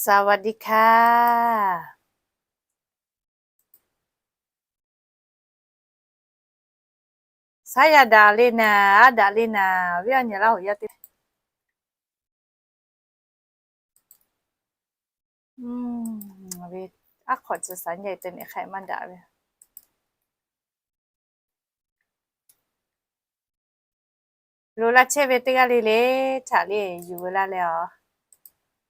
สวัสดีค่ะ Saˉ yaˇ daꞈ le naˍ, aˉ daꞈ le naˍ, viˉ awˬ nyi Laˇ huˍ yaˇ teˇ ve, aˉ hk'awꞈ tcuh saˍ nyi teˇ nehˬ hk'e maˇ daꞈ ve. Lo laˇ chehˇ ve teˇ g'aˇ le le htaꞈ le yuˬ veu laˇ leh a,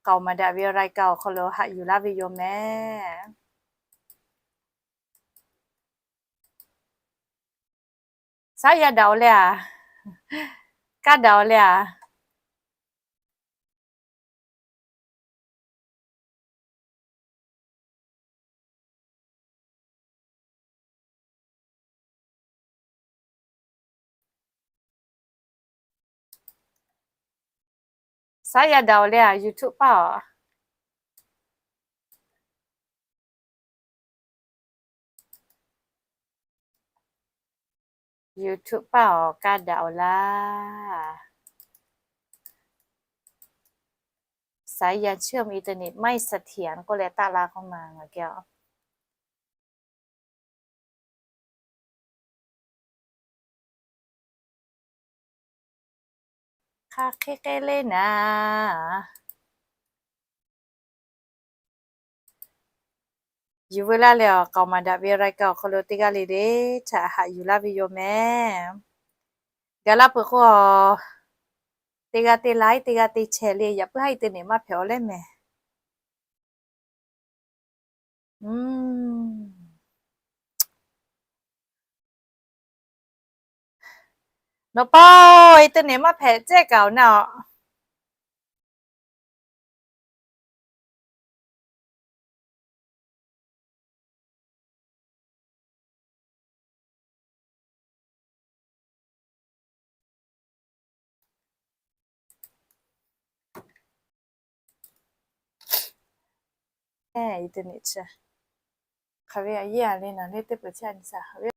k'aoˍ maˍ daꞈ ve รายการ awˬ hk'aw lo haꞈ yuˬ laˇ ve yoˬ mehˍ. Saˉ yaˇ daꞈ-oˬ le a, kaˇ daꞈ-oˬ le a. Saˉ yaˇ daꞈ-oˬ le a, YouTube paˇ-oˬ. YouTube paˇ-oˬ, kaˇ daꞈ-oˬ laˇ. สัญญาณเชื่อมอินเทอร์เน็ตไม่เสถียร k'oˆ leh taˆ la k'oˆ ma ngaˬ geh a. Hk'aˬ hk'e k'ai le naˍ. Yuˬ veu laˇ leh a, k'aoˍ maˍ daꞈ ve รายการ awˬ hk'aw lo teˇ g'aˇ le le htaꞈ haꞈ yuˬ laˇ ve yoˬ mehˍ. Gaˬ la peuˬ k'o, teˇ g'aˇ te laiˉ, teˇ g'aˇ te chehˇ le, yaꞈ puiˉ haˉ internet maˇ hpehꞈ-oˬ leh mehˍ. Nawˬ pa-oˬ, internet maˇ hpehꞈ cehˇ kaꞈ-oˬ naˆ-oꞈ. Internet chi hk'aˬ ve a yeˇ a le naˍ le teˇ peuˬ chehˇ a nyi shaˍ ve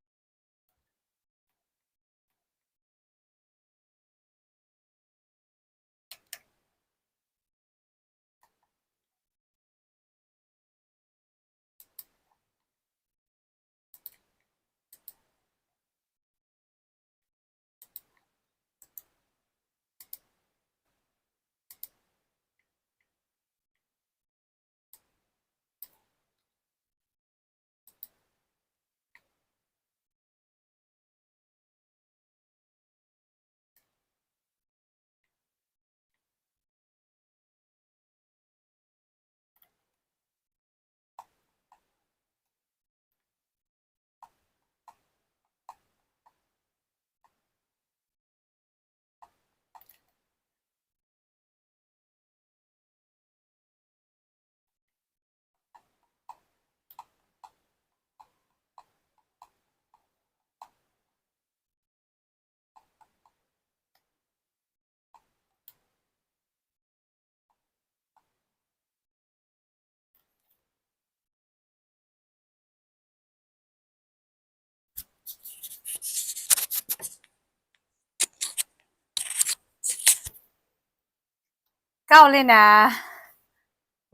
Kaˇ-oˬ le naˍ.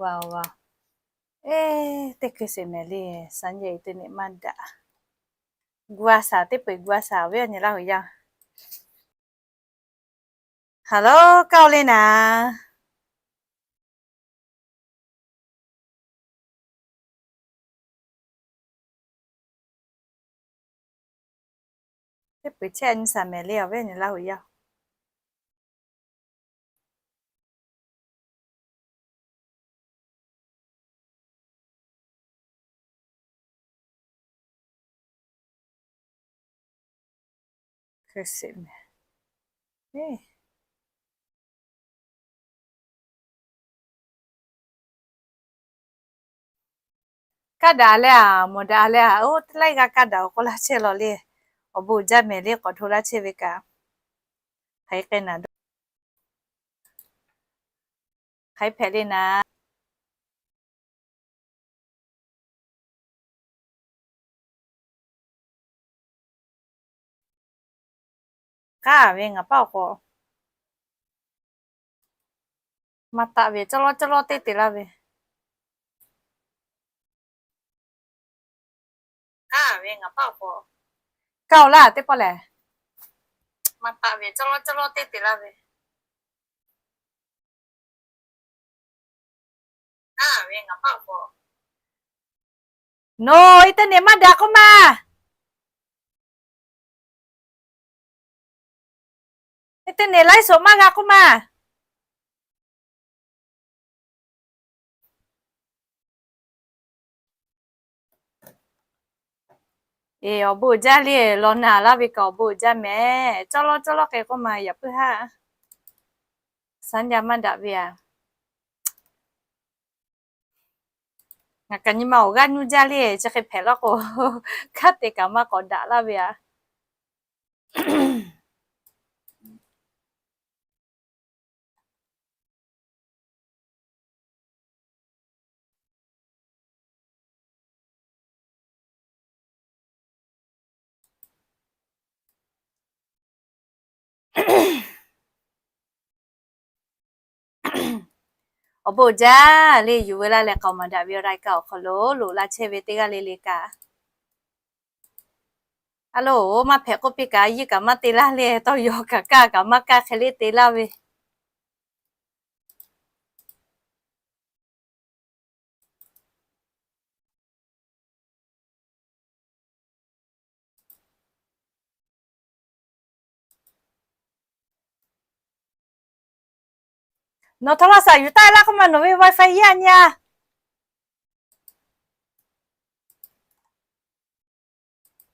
Wa wa. Eˇ, teˇ hkui sheˍ mehˍ le, saˍ nyi internet maˇ daꞈ. Gu a shaˍ, teˇ peu-eˬ gu a shaˍ, viˉ awˬ nyi Laˇ huˍ yaˇ. Hello, kaˇ-oˬ le naˍ. Teˇ peu-eˬ chehˇ a nyi shaˍ mehˍ le, awˬ viˉ awˬ nyi Laˇ huˍ yaˇ. Hkui sheˍ mehˍ. Kaˇ daꞈ leh a, mawˬ daꞈ leh a, oˇ teˇ laiˉ g'aˇ kaˇ daꞈ-oˬ k'oˆ laˇ chehˇ law le. Awˬ bon uiˍ jaˇ mehˍ le, k'awꞈ hto laˇ chehˇ ve kaꞈ. Hk'aˬ hk'e naˍ dawˇ, hk'aˬ hk'e hpehꞈ le naˍ. K'aˉ ve ngaˬ paˉ awˬ k'o, maˇ taˆ ve, cawˇ lawˇ cawˇ lawˇ teˇ te laˇ ve. Kaˇ-oˬ laˇ teˇ pawˆ lehˬ. Nawˬ internet maˇ daꞈ k'oˆ ma. Internet laiˉ suhˍ maˇ g'a k'oˆ ma. Eˬ, awˬ bon uiˍ jaˇ le, law naˬ laˇ ve kaꞈ awˬ bon uiˍ jaˇ mehˍ. Cawˇ lawˇ cawˇ lawˇ k'ai k'oˆ ma, yaꞈ puiˉ haˆ. Saˉ jaˇ maˇ daꞈ ve aꞈ. Ngaˬ kaꞈ nyi ma awˬ g'aˇ nuˇ jaˇ le, chi hk'e hpehꞈ laˇ k'o, kanˉ te kaꞈ maˇ k'awꞈ daꞈ laˇ ve aꞈ. Awˬ bon uiˍ jaˇ le, yuˬ ve laˇ leh k'aoˍ maˍ daꞈ ve awˬ รายการ awˬ hk'aw lo loꞈ la chehˇ ve teˇ g'aˇ le le kaꞈ. A loˬ, maˇ hpehꞈ k'oˆ piˇ kaꞈ, yinˇ kaꞈ maˇ te laˇ le, tawˇ yaw kaꞈ kaˇ kaꞈ maˇ kaˇ hk'e le te laˇ ve. Nawˬ โทรศัพท์ yuˬ taˆ laˇ k'oˆ ma, nawˬ ve WiFi yaˇ nyi a.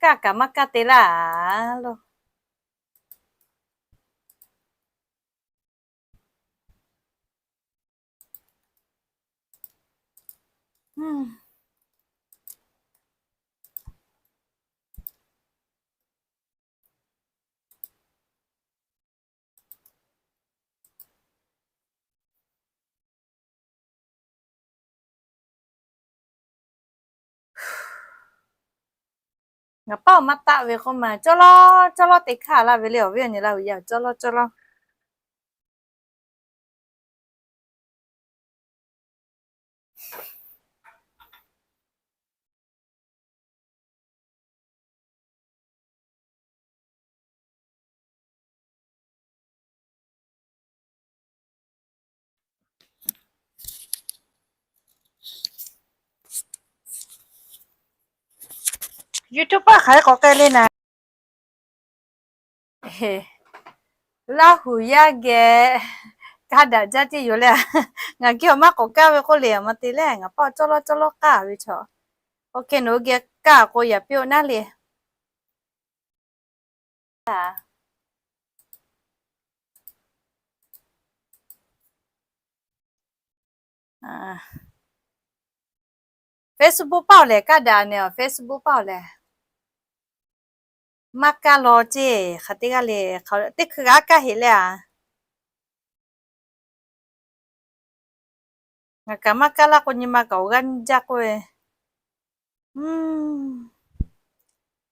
Kaˇ kaꞈ maˇ kaˇ te laˇ loˬ. Ngaˬ paˉ awˬ maˇ taˆ ve k'oˆ ma, cawˇ lawˇ cawˇ lawˇ te hkaˇ laˇ ve le, awˬ viˉ awˬ nyi Laˇ huˍ yaˇ, cawˇ lawˇ cawˇ lawˇ. YouTube paˆ hk'aˬ hk'e k'awꞈ k'ai le naˍ. Laˇ huˍ yaˇ geh kaˇ daꞈ jaˇ tiˉ yoˬ le. Ngaˬ geh awˬ maˇ k'awꞈ kaˇ ve k'oˆ le, aˬ ma te le, ngaˬ paˉ cawˇ lawˇ cawˇ lawˇ kaˇ ve chaw. OK, nawˬ hui geh kaˇ k'o yaꞈ piˇ-oˆ naˉ le. Facebook paˇ-oˬ lehˬ, kaˇ daꞈ ne, Facebook paˇ-oˬ lehˬ. Maˇ kaˇ law ceˇ, hk'aˬ teˇ g'aˇ le, teˇ hkui g'a kaˇ heꞈ le a. Ngaˬ kaꞈ maˇ kaˇ laˇ k'o, nyi ma kaꞈ awˬ g'aˇ nuˇ jaˇ k'oˆ ve.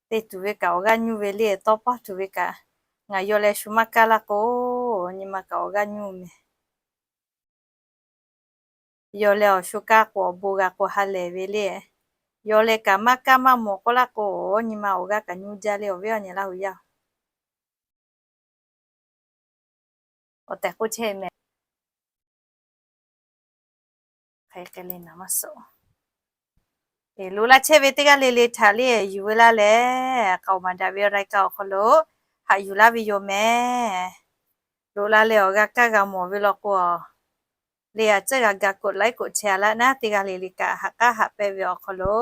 Te tuˬ ve kaꞈ awˬ g'aˇ nuˇ ve le, tawˇ paˇ tuˬ ve kaꞈ. Ngaˬ yaw leh shu maˇ kaˇ laˇ k'o, nyi ma kaꞈ awˬ g'aˇ nuˇ mehˍ. Yaw leh awˬ shu kaˇ k'o, awˬ bon g'a k'o ha lehˬ ve le. Yaw leh kaꞈ maˇ kaˇ maˇ mawˬ k'oˆ laˇ k'o, nyi ma awˬ g'aˇ kaꞈ nuˇ jaˇ le, awˬ viˉ awˬ nyi Laˇ huˍ yaˇ. Awˬ tehˬ k'oˆ chehˇ mehˍ. Hk'e hk'e le naˍ maˇ suh. Loꞈ la chehˇ ve teˇ g'aˇ le le htaꞈ le yuˬ ve laˇ leh, k'aoˍ maˍ daꞈ ve รายการ awˬ hk'aw lo haꞈ yuˬ laˇ ve yoˬ mehˍ. Loꞈ la leh awˬ g'a kaˇ g'a mawˬ ve law k'o, le a ceuˬ g'a ga กดไลค์ กดแชร์ laˇ naˉ, teˇ g'aˇ le le kaꞈ haꞈ k'aˉ haꞈ pehnˇ ve awˬ hk'aw lo,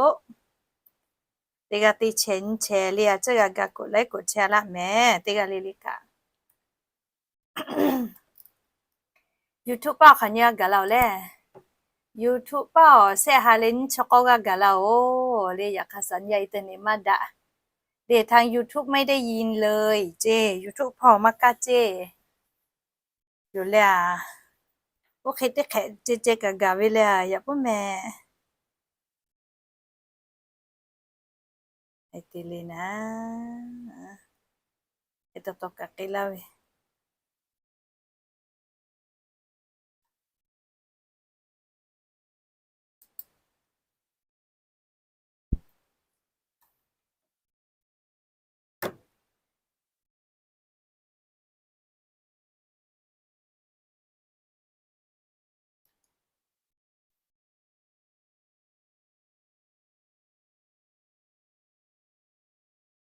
teˇ g'aˇ teˇ แชร์ nyiˇ แชร์ le a ceuˬ g'a ga กดไลค์ กดแชร์ laˇ mehˍ, teˇ g'aˇ le le kaꞈ. YouTube paˇ awˬ hk'aˬ nyi g'a gaˬ la-oˬ le. YouTube paˇ awˬ shehˆ ha leh nyiˇ chi k'awˇ g'a gaˬ la-oˬ le. Yaꞈ hk'aˇ saˍ nyi a internet maˇ daꞈ. เดี๋ยวทาง YouTubeไม่ได้ยินเลย ceˇ, YouTube hpawˇ maˇ kaˇ ceˇ. Yoˬ le a, oˇ hk'e teˇ hk'ehꞈ ceh ceh kaꞈ gaˬ ve le a, yaꞈ puiˉ mehˍ. Te le naˉ, taw taw kaꞈ k'ai laˇ ve.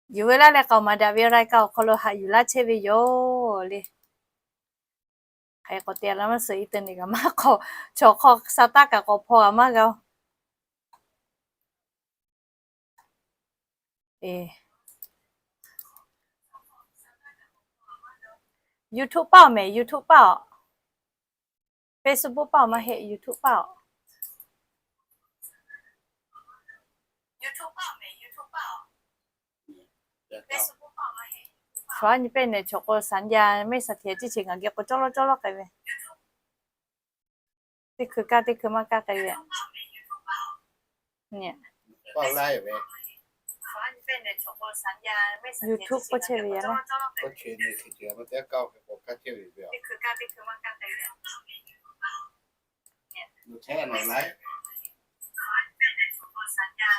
Yuˬ ve laˇ leh k'aoˍ maˍ daꞈ ve รายการ awˬ hk'aw lo haꞈ yuˬ laˇ chehˇ ve yoˬ le. Hk'e k'awꞈ te la maˇ suh, internet kaꞈ maˇ k'awꞈ, chaw hk'aw sa taˇ kaꞈ k'awꞈ hpaw g'a maˇ g'a-o. YouTube paˆ-oˬ mehˍ, YouTube paˆ-oˬ. Facebook paˆ-oˬ maˇ heˆ, YouTube paˆ-oˬ. Chaw aˉ nyi pehˇ nehˬ chaw k'o สัญญาณ mehˆ saˍ hteꞈ ciˇ chi ngaˬ geh k'o cawˇ lawˇ cawˇ lawˇ k'ai ve. Teˇ hkui kaˇ teˇ hkui maˇ kaˇ k'ai ve. YouTube k'oˆ chehˇ ve yoˬ le.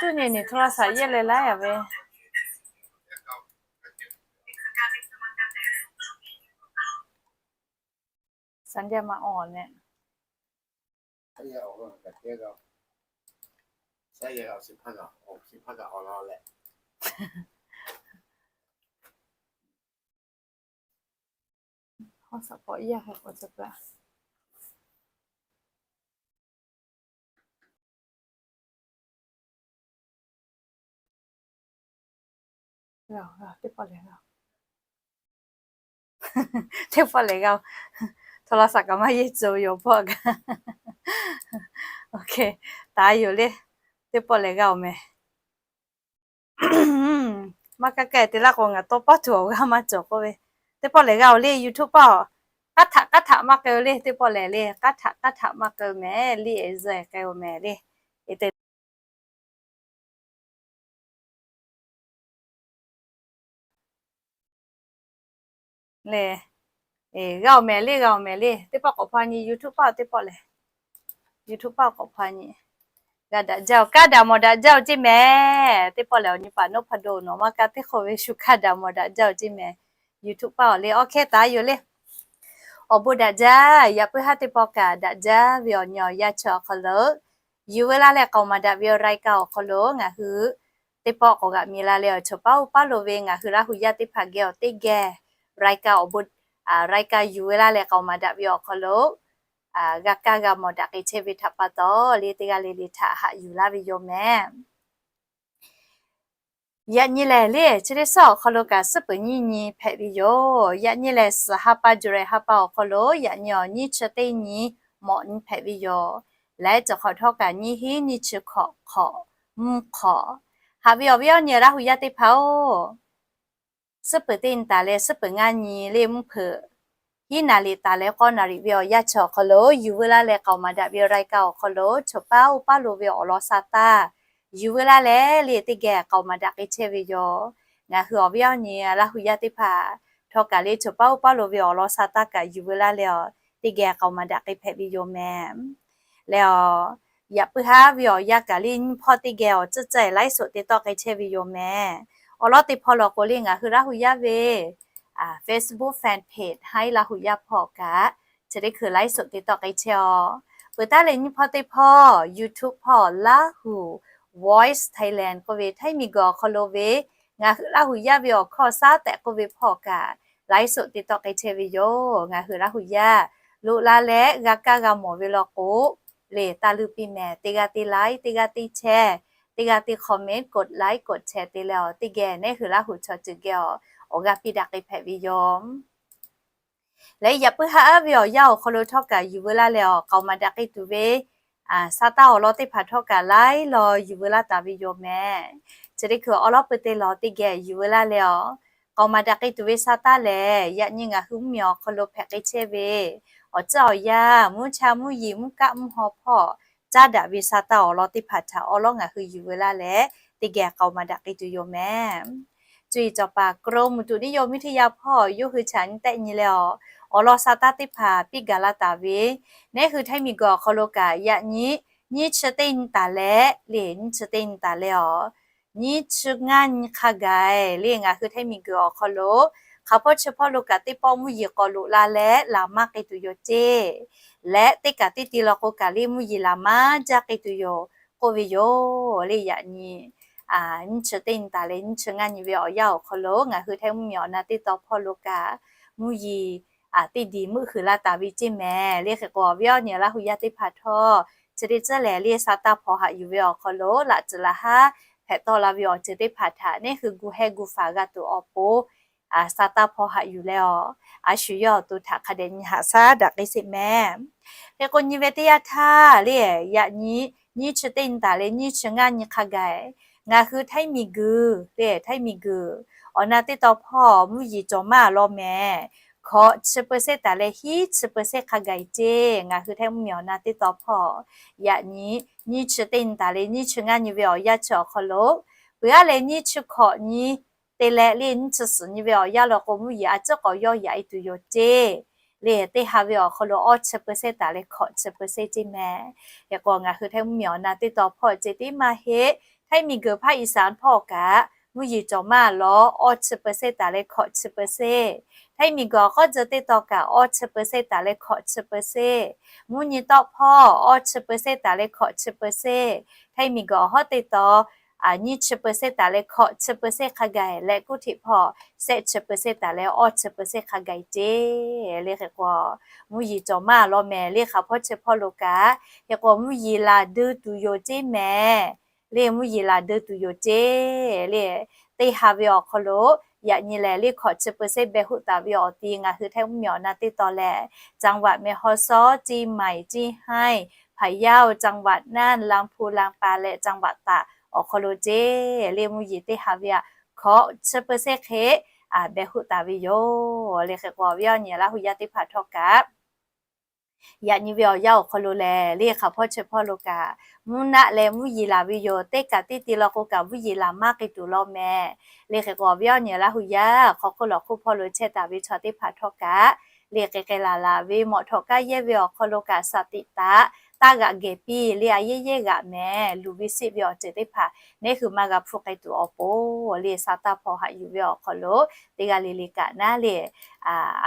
Tuˇ nyi nyi โทรศัพท์ yehˇ leh laiˉ a ve. Saˍ jaˇ ma awˬ nehˬ. Teˇ pawˆ lehˬ g'a-o. โทรศัพท์ kaꞈ maˇ yehˇ tcuh ve yoˬ hpawˇ kaꞈ. Taˍ yoˬ le. Teˇ pawˆ lehˬ g'a-oˬ mehˍ. Maˇ kaˇ kaˇ te laˇ k'o ngaˬ tawˇ paˇ tuˬ awˬ g'aˇ maˇ cawˬ k'oˆ ve. Teˇ pawˆ lehˬ g'a-oˬ le, YouTube paˆ-oˬ. K'aˉ htaꞈ k'aˉ htaꞈ maˇ k'ai-o le, teˇ pawˆ lehˬ le. K'aˉ htaꞈ k'aˉ htaꞈ maˇ k'ai-o mehˍ le, eˬ zuhꞈ k'ai-o mehˍ le. Le, g'a-oˬ mehˍ le, g'a-oˬ mehˍ le. Teˇ pawˆ k'awꞈ hpaw nyi, YouTube paˆ teˇ pawˆ lehˬ. YouTube paˆ k'awꞈ hpaw nyi. G'a daꞈ jaˇ-oˬ, kaˇ daꞈ mawˬ daꞈ jaˇ-oˬ ceˇ mehˍ. Teˇ pawˆ lehˬ awˬ nyi paˍ nawˉ hpaˇ do nawˬ maˇ kaˇ teˇ hk'oˆ ve shu kaˇ daꞈ mawˬ daꞈ jaˇ-oˬ ceˇ mehˍ. YouTube paˆ-oˬ le, awˬ hk'e taˍ yoˬ le. Awˬ bon daꞈ jaˇ, yaꞈ puiˉ haˉ teˇ pawˆ kaꞈ daꞈ jaˇ ve awˬ nyi awˬ yanˇ chi awˬ hk'aw lo, yuˬ veu laˇ leh k'aoˍ maˍ daꞈ ve awˬ รายการ awˬ hk'aw lo ngaˬ hui teˇ pawˆ k'awꞈ g'aꞈ mi la leh awˬ chaw paˉ oˇ paˉ lo ve ngaˬ hui Laˇ huˍ yaˇ teˇ hpaˍ geh awˬ teˇ geh รายการ awˬ bon, รายการ yuˬ veu laˇ leh k'aoˍ maˍ daꞈ ve awˬ hk'aw lo g'a kaˇ g'a mawˬ daꞈ k'ai chehˇ ve htaꞈ pa taw le, teˇ g'aˇ le le htaꞈ haꞈ yuˬ laˇ ve yoˬ mehˍ. Yaꞈ nyi lehˬ le, chi teˇ suhˉ awˬ hk'aw lo kaꞈ suhˉ peuˬ nyiˇ nyi hpehꞈ ve yoˬ. Yaꞈ nyi lehˬ suhˍ ha pa July ha pa awˬ hk'aw lo yaꞈ nyi awˬ nyiˇ chi teˇ nyi mawꞈ nyi hpehꞈ ve yoˬ. Leh cawˬ hk'awꞈ htawˇ kaꞈ nyiˇ hinˉ nyiˇ chi hk'awꞈ hk'awꞈ mvuhˇ hk'awꞈ. Haꞈ ve awˬ viˉ awˬ nyi Laˇ huˍ yaˇ teˇ hpaˍ-oˬ, suhˉ peuˬ teˇ nyi taˍ leh suhˉ peuˬ ngaˇ nyi le mvuhˇ hpeuꞈ hiˉ naˍ riˍ taˍ leh k'awˇ naˍ riˍ ve awˬ yanˇ chi awˬ hk'aw lo yuˬ veu laˇ leh k'aoˍ maˍ daꞈ ve awˬ รายการ awˬ hk'aw lo chaw paˉ oˇ paˉ lo ve awˬ lawn sa taˇ yuˬ veu laˇ leh le teˇ geh k'aoˍ maˍ daꞈ k'ai chehˇ ve yoˬ. Ngaˬ hui awˬ viˉ awˬ nyi Laˇ huˍ yaˇ teˇ hpaˍ htawˇ kaꞈ le chaw paˉ oˇ paˉ lo ve awˬ lawn sa taˇ kaꞈ yuˬ veu laˇ leh awˬ teˇ geh k'aoˍ maˍ daꞈ k'ai hpehꞈ ve yoˬ mehˍ. Leh awˬ, yaꞈ puiˉ haˉ ve awˬ yanˇ kaꞈ le nyiˇ hpawˇ teˇ geh awˬ tcuhˉ caˇ laiˉ soꞈ te tawˆ k'ai chehˇ ve yoˬ mehˍ. Awˬ lawn teˇ hpawˇ law k'o le ngaˬ hui Laˇ huˍ yaˇ ve Facebook fan page Haiˉ Laˇ huˍ yaˇ hpawˇ kaꞈ chi teˇ hkui laiˉ soꞈ te tawˆ k'ai chehˇ-oˬ. Peuˬ taˉ leh nyiˇ hpawˇ teˇ hpawˇ YouTube hpawˇ Laˇ huˍ Voice Thailand k'oˆ ve Htaiˇ miˬ guiˬ awˬ hk'aw lo ve ngaˬ hui Laˇ huˍ yaˇ ve awˬ hkawˇ shaˉ tehꞈ k'oˆ ve hpawˇ kaꞈ laiˉ soꞈ te tawˆ k'ai chehˇ ve yoˬ. Ngaˬ hui Laˇ huˍ yaˇ loꞈ la leh g'a kaˇ g'a mawˬ ve law k'o, le taˇ luˇ piˇ mehˍ. Teˇ g'aˇ teˇ like, teˇ g'aˇ teˇ share, teˇ g'aˇ teˇ comment, กดไลค์ กดแชร์ te leh awˬ teˇ geh nehˉ hui Laˇ huˍ chaw ceuˬ geh awˬ, awˬ g'aˇ piˇ daꞈ k'ai hpehꞈ ve yoˬ. Leh yaꞈ puiˉ haˉ ve awˬ yanˇ awˬ hk'aw lo htawˇ kaꞈ yuˬ veu laˇ leh awˬ k'aoˍ maˍ daꞈ k'ai tuˬ ve sa taˇ awˬ lawn teˇ hpaˍ htawˇ kaꞈ laiˉ law yuˬ veu laˇ taˍ ve yoˬ mehˍ. Chi teˇ hkui awˬ lawn pui te lawˬ teˇ geh yuˬ veu laˇ leh awˬ k'aoˍ maˍ daꞈ k'ai tuˬ ve sa taˇ lehˬ, yaꞈ nyi ngaˬ hui mvuhˇ miˬ awˬ hk'aw lo hpehꞈ k'ai chehˇ ve awˬ ceuˬ awˬ yanˇ, mvuhˇ cha mvuhˇ yeˬ mvuhˇ kaˆ mvuhˇ haw hpawˇ caˉ daꞈ ve sa taˇ awˬ lawn teˇ hpaˍ htaꞈ awˬ lawn ngaˬ hui yuˬ veu laˇ leh teˇ geh k'aoˍ maˍ daꞈ k'ai tuˬ yoˬ mehˍ. Cuˇ yiˍ cawˬ paˍ กรมอุตุนิยมวิทยา hpawˇ yawˇ hui chaꞈ nyi tehˆ nyi leh awˬ, awˬ lawn sa taˇ teˇ hpaˍ piˇ gaˬ la taˍ ve, nehˉ hui Htaiˇ miˬ guiˬ awˬ hk'aw lo kaꞈ yaꞈ nyi nyiˇ chi teˇ nyi taˍ leh le, nyiˇ chi teˇ nyi taˍ leh awˬ, nyiˇ chi ngaˇ nyi hk'a gaˬ le ngaˬ hui Htaiˇ miˬ guiˬ awˬ hk'aw lo hk'aˬ hpawˇ chi hpawˇ lo kaꞈ teˇ pawˆ mvuhˇ yeˬ k'awꞈ loꞈ la leh laˬ maˇ k'ai tuˬ yoˬ ceˇ. Leh teˇ kaꞈ teˇ ti law k'o kaꞈ le mvuhˇ yeˬ laˬ maˇ jaˇ k'ai tuˬ yoˬ k'oˆ ve yoˬ le. Yaꞈ nyi nyiˇ chi teˇ nyi taˍ leh nyiˇ chi ngaˇ nyi ve awˬ yanˇ awˬ hk'aw lo ngaˬ hui Htaiˇ mvuhˇmiˬ awˬ na teˇ taw hpawˇ lo kaꞈ mvuhˇ yeˬ teˇ diˬ meuˆ huiˍ laˇ taˍ ve ceˇ mehˍ. Le hk'e k'o awˬ viˉ awˬ nyi laˇ hui yaˇ teˇ hpaˍ htawˇ, chi teˇ tcuhˉ lehˬ le sa taˇ hpaw haꞈ yuˬ ve awˬ hk'aw lo laꞈ tcuhˍ laꞈ haˉ hpehꞈ tawˆ la ve awˬ ceuˬ teˇ hpaˍ htaꞈ neˇ hui gu heh gu faˍ g'a tuˬ awˬ pon sa taˇ hpaw haꞈ yuˬ leh awˬ, a shu yawˇ awˬ to htaꞈ hk'a dehꞈ nyi haꞈ shaˉ daꞈ k'ai sheˍ mehˍ. Hk'e k'o nyi ve teˇ yanˇ htaˇ le, yaꞈ nyi nyiˇ chi teˇ nyi taˍ leh nyiˇ chi ngaˇ nyi hk'a gaˬ, ngaˬ hui Htaiˇ miˬguiˬ le, Htaiˇ miˬguiˬ awˬ na teˇ taw hpawˇ mvuhˇ yeˬ cawˬ maˇ law mehˍ. Hkawꞈ chi เปอร์เซ็นต์ taˍ leh hiˉ chi เปอร์เซ็นต์ hk'a gaˬ ceˇ. Ngaˬ hui Htaiˇ mvuhˇmiˬ awˬ na teˇ taw hpawˇ yaꞈ nyi nyiˇ chi teˇ nyi taˍ leh nyiˇ chi ngaˇ nyi ve awˬ yanˇ chi awˬ hk'aw lo, peuˬ aˉ leh nyiˇ chi hkawꞈ nyi te leh le nyiˇ chi suhˍ nyi ve awˬ yanˇ lo k'o mvuhˇ yeˬ a ciˉ k'awꞈ yawˇ yaꞈ e tuˬ yoˬ ceˇ. Le teˇ ha ve awˬ hk'aw lo awˇ chi เปอร์เซ็นต์ taˍ leh hkawꞈ chi เปอร์เซ็นต์ ceˇ mehˍ. Hk'e k'o ngaˬ hui Htaiˇ mvuhˇmiˬ awˬ na teˇ taw hpawˇ ceh tiˉ maˇ heˆ. Htaiˇ miˬguiˬ hpaˇ อีสาน hpawˇ kaꞈ mvuhˇ yeˬ cawˬ maˇ law, awˇ chi เปอร์เซ็นต์ taˍ leh hkawꞈ chi เปอร์เซ็นต์. Htaiˇ miˬguiˬ awˬ k'awˇ tcuh teˇ taw kaꞈ awˇ chi เปอร์เซ็นต์ taˍ leh hkawꞈ chi เปอร์เซ็นต์. Mvuhˇ nyi tawˆ hpawˇ awˇ chi เปอร์เซ็นต์ taˍ leh hkawꞈ chi เปอร์เซ็นต์. Htaiˇ miˬguiˬ awˬ hawˉ teˇ taw nyiˇ chi เปอร์เซ็นต์ taˍ leh hkawꞈ chi เปอร์เซ็นต์ hk'a gaˬ leh kuˇ hteꞈ hpawˇ shehˆ chi เปอร์เซ็นต์ taˍ leh awˇ chi เปอร์เซ็นต์ hk'a gaˬ ceˇ. Le hk'e k'o mvuhˇ yeˬ cawˬ maˇ law mehˍ le hk'aˬ hpawˇ chi hpawˇ lo kaꞈ. Hk'e k'o mvuhˇ yeˬ laˬ deu tuˬ yoˬ ceˇ mehˍ. Le mvuhˇ yeˬ laˬ deu tuˬ yoˬ ceˇ. Le teˇ ha ve awˬ hk'aw lo yaꞈ nyi lehˬ le hkawꞈ chi เปอร์เซ็นต์ beh hoˆ taˍ ve awˬ ti ngaˬ hui Htaiˇ mvuhˇmiˬ awˬ na teˇ taw lehˬ จังหวัดแม่ฮ่องสอน เชียงใหม่ เชียงราย พะเยา จังหวัดน่าน ลำพูน ลำปาง leh จังหวัดตาก awˬ hk'aw lo ceˇ. Le mvuhˇ yeˬ teˇ ha ve aꞈ hkawꞈ chi เปอร์เซ็นต์ hk'e beh hoˆ taˍ ve yoˬ. Le hk'e k'o awˬ viˉ awˬ nyi laˇ hui yaˇ teˇ hpaˍ htawˇ kaꞈ yaꞈ nyi ve awˬ yanˇ awˬ hk'aw lo lehˬ le hk'aˬ hpawˇ chi hpawˇ lo kaꞈ mvuhˇ naˆ leh mvuhˇ yeˬ laˬ ve yoˬ. Teˇ kaꞈ teˇ te law k'o kaꞈ mvuhˇ yeˬ laˬ maˇ k'ai tuˬ law mehˍ. Le hk'e k'o awˬ viˉ awˬ nyi laˇ hui yaˇ hk'aw hk'oˆ lawˬ hk'oˆ hpawˇ lo chehˇ taˍ ve chaw teˇ hpaˍ htawˇ kaꞈ le hk'e k'ai laˬ laˬ ve mawꞈ htawꞈ kaˇ yehˇ ve awˬ hk'aw lo kaꞈ สติ taˍ, taˇ g'aꞈ gehˬ piˇ le a yehˇ yehˇ g'aꞈ mehˍ. Luˬ ve sheˆ ve awˬ ceuˬ teˇ hpaˍ neˇ hui maˇ g'a hpuˇ k'ai tuˬ awˬ pon le sa taˇ hpaw haꞈ yuˬ ve awˬ hk'aw lo teˇ g'aˇ le le kaꞈ naˉ le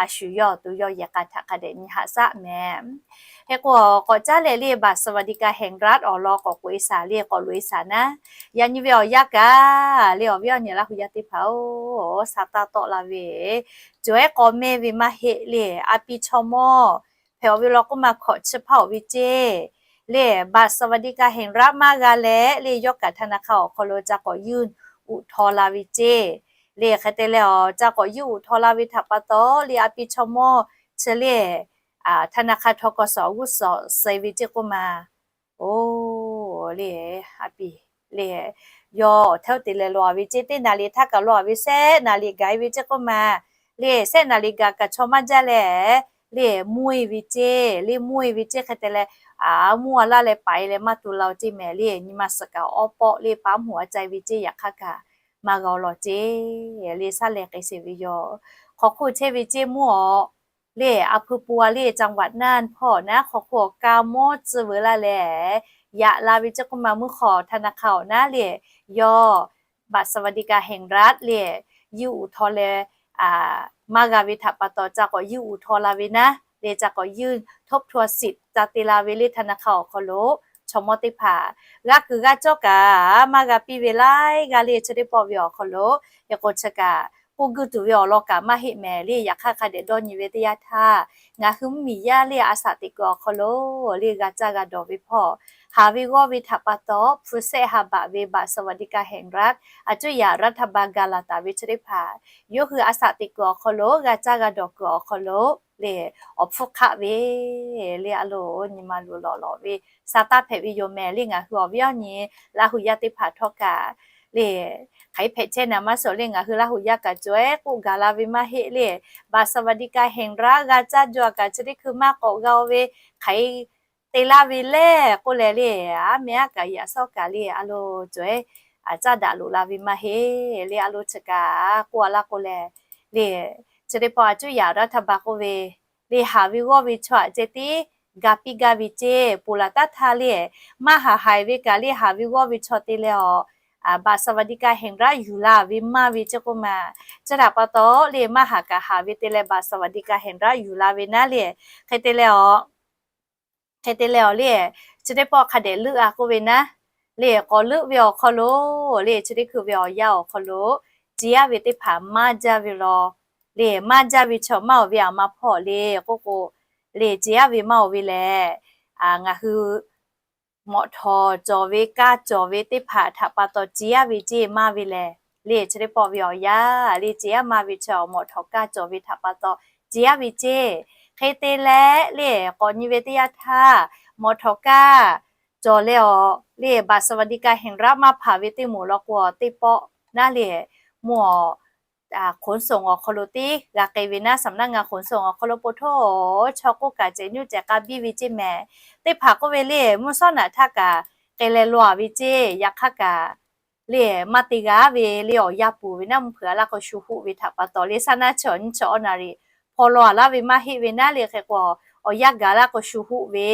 a shu yawˇ awˬ to yawˇ yehˬ k'a htaꞈ hk'a dehꞈ nyi haꞈ shaˉ mehˍ. Hk'e k'o k'awꞈ caˉ leh le บัตรสวัสดิการแห่งรัฐ awˬ lawn k'awꞈ k'oꞈ e shaˍ le k'awꞈ loꞈ e shaˍ naˉ, yaꞈ nyi ve awˬ yanˇ kaꞈ le awˬ viˉ awˬ nyi laˇ hui yaˇ teˇ hpaˍ-oˬ, sa taˇ tawˆ la ve cawˬ ehˉ k'aw mehˇ ve maˇ heˆ le a pi chaw mawˇ hpehꞈ awˬ ve law k'oˆ ma hkawꞈ chi hpaˇ awˬ ve ceˇ. Le บัตรสวัสดิการแห่งรัฐ maˇ g'a leh le yawˇ kaꞈ ธนาคาร awˬ hk'aw lo ca k'awꞈ ยื่นอุทธรณ์ la ve ceˇ. Le hk'e te leh awˬ ca k'awꞈ ยื่นอุทธรณ์ la ve htaꞈ pa taw le a pi chaw mawˇ chi le ธนาคาร ทกส g'uˇ suhˍ suh ve ceˇ k'oˆ ma. Oˬ le a pi le yawˇ awˬ htaˇ te leh law ve ceˇ, teˇ naˍ riˍ htaˇ kaꞈ law ve sehˆ naˍ riˍ gaˬ e ve ceˇ k'oˆ ma. Le sehˆ naˍ riˍ gaˬ kaꞈ chaw maˇ jaˇ leh le mvuhˇ e ve ceˇ. Le mvuhˇ e ve ceˇ hk'e te leh a mvuhˇ a laˇ leh paiˍ leh maˇ tu la ceˇ mehˍ. Le nyi ma suhˍ kaꞈ awˉ pawˆ le paˉ mvuhˇ a ca e ve ceˇ. Yaꞈ hk'aˇ kaꞈ maˇ g'a law ceˇ. Le saˉ leh k'ai sheˍ ve yoˬ. Hk'aw hk'oˆ chehˇ ve ceˇ mvuhˇ awˬ le a hpu pu a le จังหวัดน่าน hpawˇ naˉ hk'aw hk'oˆ awˬ ka mawˇ tcuh veu laˇ leh yaꞈ la ve ceˇ k'oˆ ma. Mvuhˇ hk'aw ธนาคาร awˬ naˉ le yawˇ บัตรสวัสดิการแห่งรัฐ le ยื่นอุทธรณ์ leh maˇ g'a ve htaꞈ pa taw ca k'awꞈ ยื่นอุทธรณ์ la ve naˉ le ca k'awꞈ ยื่นทบทวนสิทธิ์ ca te la ve le ธนาคาร awˬ hk'aw lo chaw mawˇ teˇ hpaˍ g'a kuiˬ g'a cawˇ kaꞈ maˇ g'a piˇ ve laiˉ g'aˇ le chi teˇ pawˆ ve awˬ hk'aw lo. Hk'e k'o chi kaꞈ k'oˆ guˇ tuˬ ve awˬ lawn kaꞈ maˇ heˆ mehˍ. Le yaꞈ hk'aˇ hk'a dehꞈ dawˇ nyi ve teˇ yanˇ htaˇ ngaˬ hui mvuhˇmiˬ yaˇ le a shaꞈ teꞈ kuiˬ awˬ hk'aw lo le g'a caˇ g'a dawˬ ve hpawˇ haˍ ve g'awˇ ve htaꞈ pa taw hpu sehˆ ha baꞈ ve บัตรสวัสดิการแห่งรัฐ a cuˇ yaꞈ รัฐบาล gaˬ laˬ taˍ ve chi teˇ hpaˍ yawˇ hui a shaꞈ teꞈ kuiˬ awˬ hk'aw lo g'a caˇ g'a dawˬ kuiˬ awˬ hk'aw lo le awˬ hpfuhˇ hk'aˆ ve le a lo nyi ma luˬ lawꞈ lawꞈ ve sa taˇ hpehꞈ ve yoˬ mehˍ. Le ngaˬ hui awˬ viˉ awˬ nyi laˇ hui yaˇ teˇ hpaˍ htawˇ kaꞈ le hk'aˬ hk'e hpehꞈ chehˇ naˍ maˇ suhˍ le ngaˬ hui laˇ hui yaˇ kaꞈ cawˬ ehˉ k'oˆ gaˬ la ve maˇ heˆ. Le บัตรสวัสดิการแห่งรัฐ g'a caˇ jaw kaꞈ chi teˇ hkui maˇ k'awꞈ g'a-o ve hk'aˬ hk'e te laˇ ve lehˬ k'oˆ leh le aˉ meh aˉ kaꞈ yaꞈ sawˉ kaꞈ le a lo cawˬ ehˉ caˇ daꞈ loꞈ la ve maˇ heˆ. Le a lo chi kaꞈ k'oˆ a laˇ k'oˆ leh le chi teˇ pawˆ a cuˇ yaꞈ รัฐบาล k'oˆ ve le haˍ ve g'awˇ ve chaw aꞈ ceh tiˉ ga piˇ gaˇ ve ceˇ. Ponˬ laˬ taˉ htaˇ le maˇ haˍ haiˬ ve kaꞈ le haˍ ve g'awˇ ve chaw te leh awˬ บัตรสวัสดิการแห่งรัฐ yuˬ la ve maˇ ve ceˇ k'oˆ ma. Chi htaꞈ pa taw le maˇ haˍ kaꞈ haˍ ve te leh บัตรสวัสดิการแห่งรัฐ yuˬ la ve naˉ le hk'e te leh awˬ hk'e te leh awˬ le chi teˇ pawˆ hk'a dehꞈ leuˆ a k'oˆ ve naˉ le k'awꞈ leuˆ ve awˬ hk'aw lo, le chi teˇ hkui ve awˬ yanˇ awˬ hk'aw lo, ce yaˇ ve teˇ hpaˍ maˇ jaˇ ve law, le maˇ jaˇ ve chaw maˇ awˬ ve aˬ ma hpawˇ le k'oˆ k'o, le ce yaˇ ve maˇ awˬ ve lehˬ, ngaˬ hui mawꞈ htawˍ cawˬ ve kaˇ cawˬ ve teˇ hpaˍ htaꞈ pa taw ce yaˇ ve ceˇ maˇ ve lehˬ, le chi teˇ pawˆ ve awˬ yanˇ le ce yaˇ maˇ ve chaw mawꞈ htawˍ kaˇ cawˬ ve htaꞈ pa taw ce yaˇ ve ceˇ. Hk'e te leh le k'awꞈ nyi ve teˇ yanˇ htaˇ, mawꞈ htawˍ kaˇ cawˬ leh awˬ le บัตรสวัสดิการแห่งรัฐ maˇ hpanˍ ve teˇ moˍ law k'o, teˇ pawˆ naˉ le mvuhˇ awˬ ขนส่ง awˬ hk'aw lo teˇ g'a k'ai ve naˉ, สำนักงานขนส่ง awˬ hk'aw lo po htoˇ chaw k'oˆ kaꞈ cehˬ nyoˇ cehˬ k'a biˇ ve ceˇ mehˍ. Teˇ hpaˍ k'oˆ ve le mvuhˇ shawˉ naꞈ htaˇ kaꞈ k'ai leh law ve ceˇ, yaꞈ hk'aˇ kaꞈ le maˇ te g'a ve le awˬ yanˇ puˍ ve naˉ mvuhˇ hpeuꞈ a laˇ k'o shu hoˆ ve htaꞈ pa taw le saˉ naˉ chaw nyiˇ chaw awˇ na riˍ hpaw law a laˇ ve maˇ heˆ ve naˉ le hk'e k'o, awˬ yanˇ gaˬ laˇ k'o shu hoˆ ve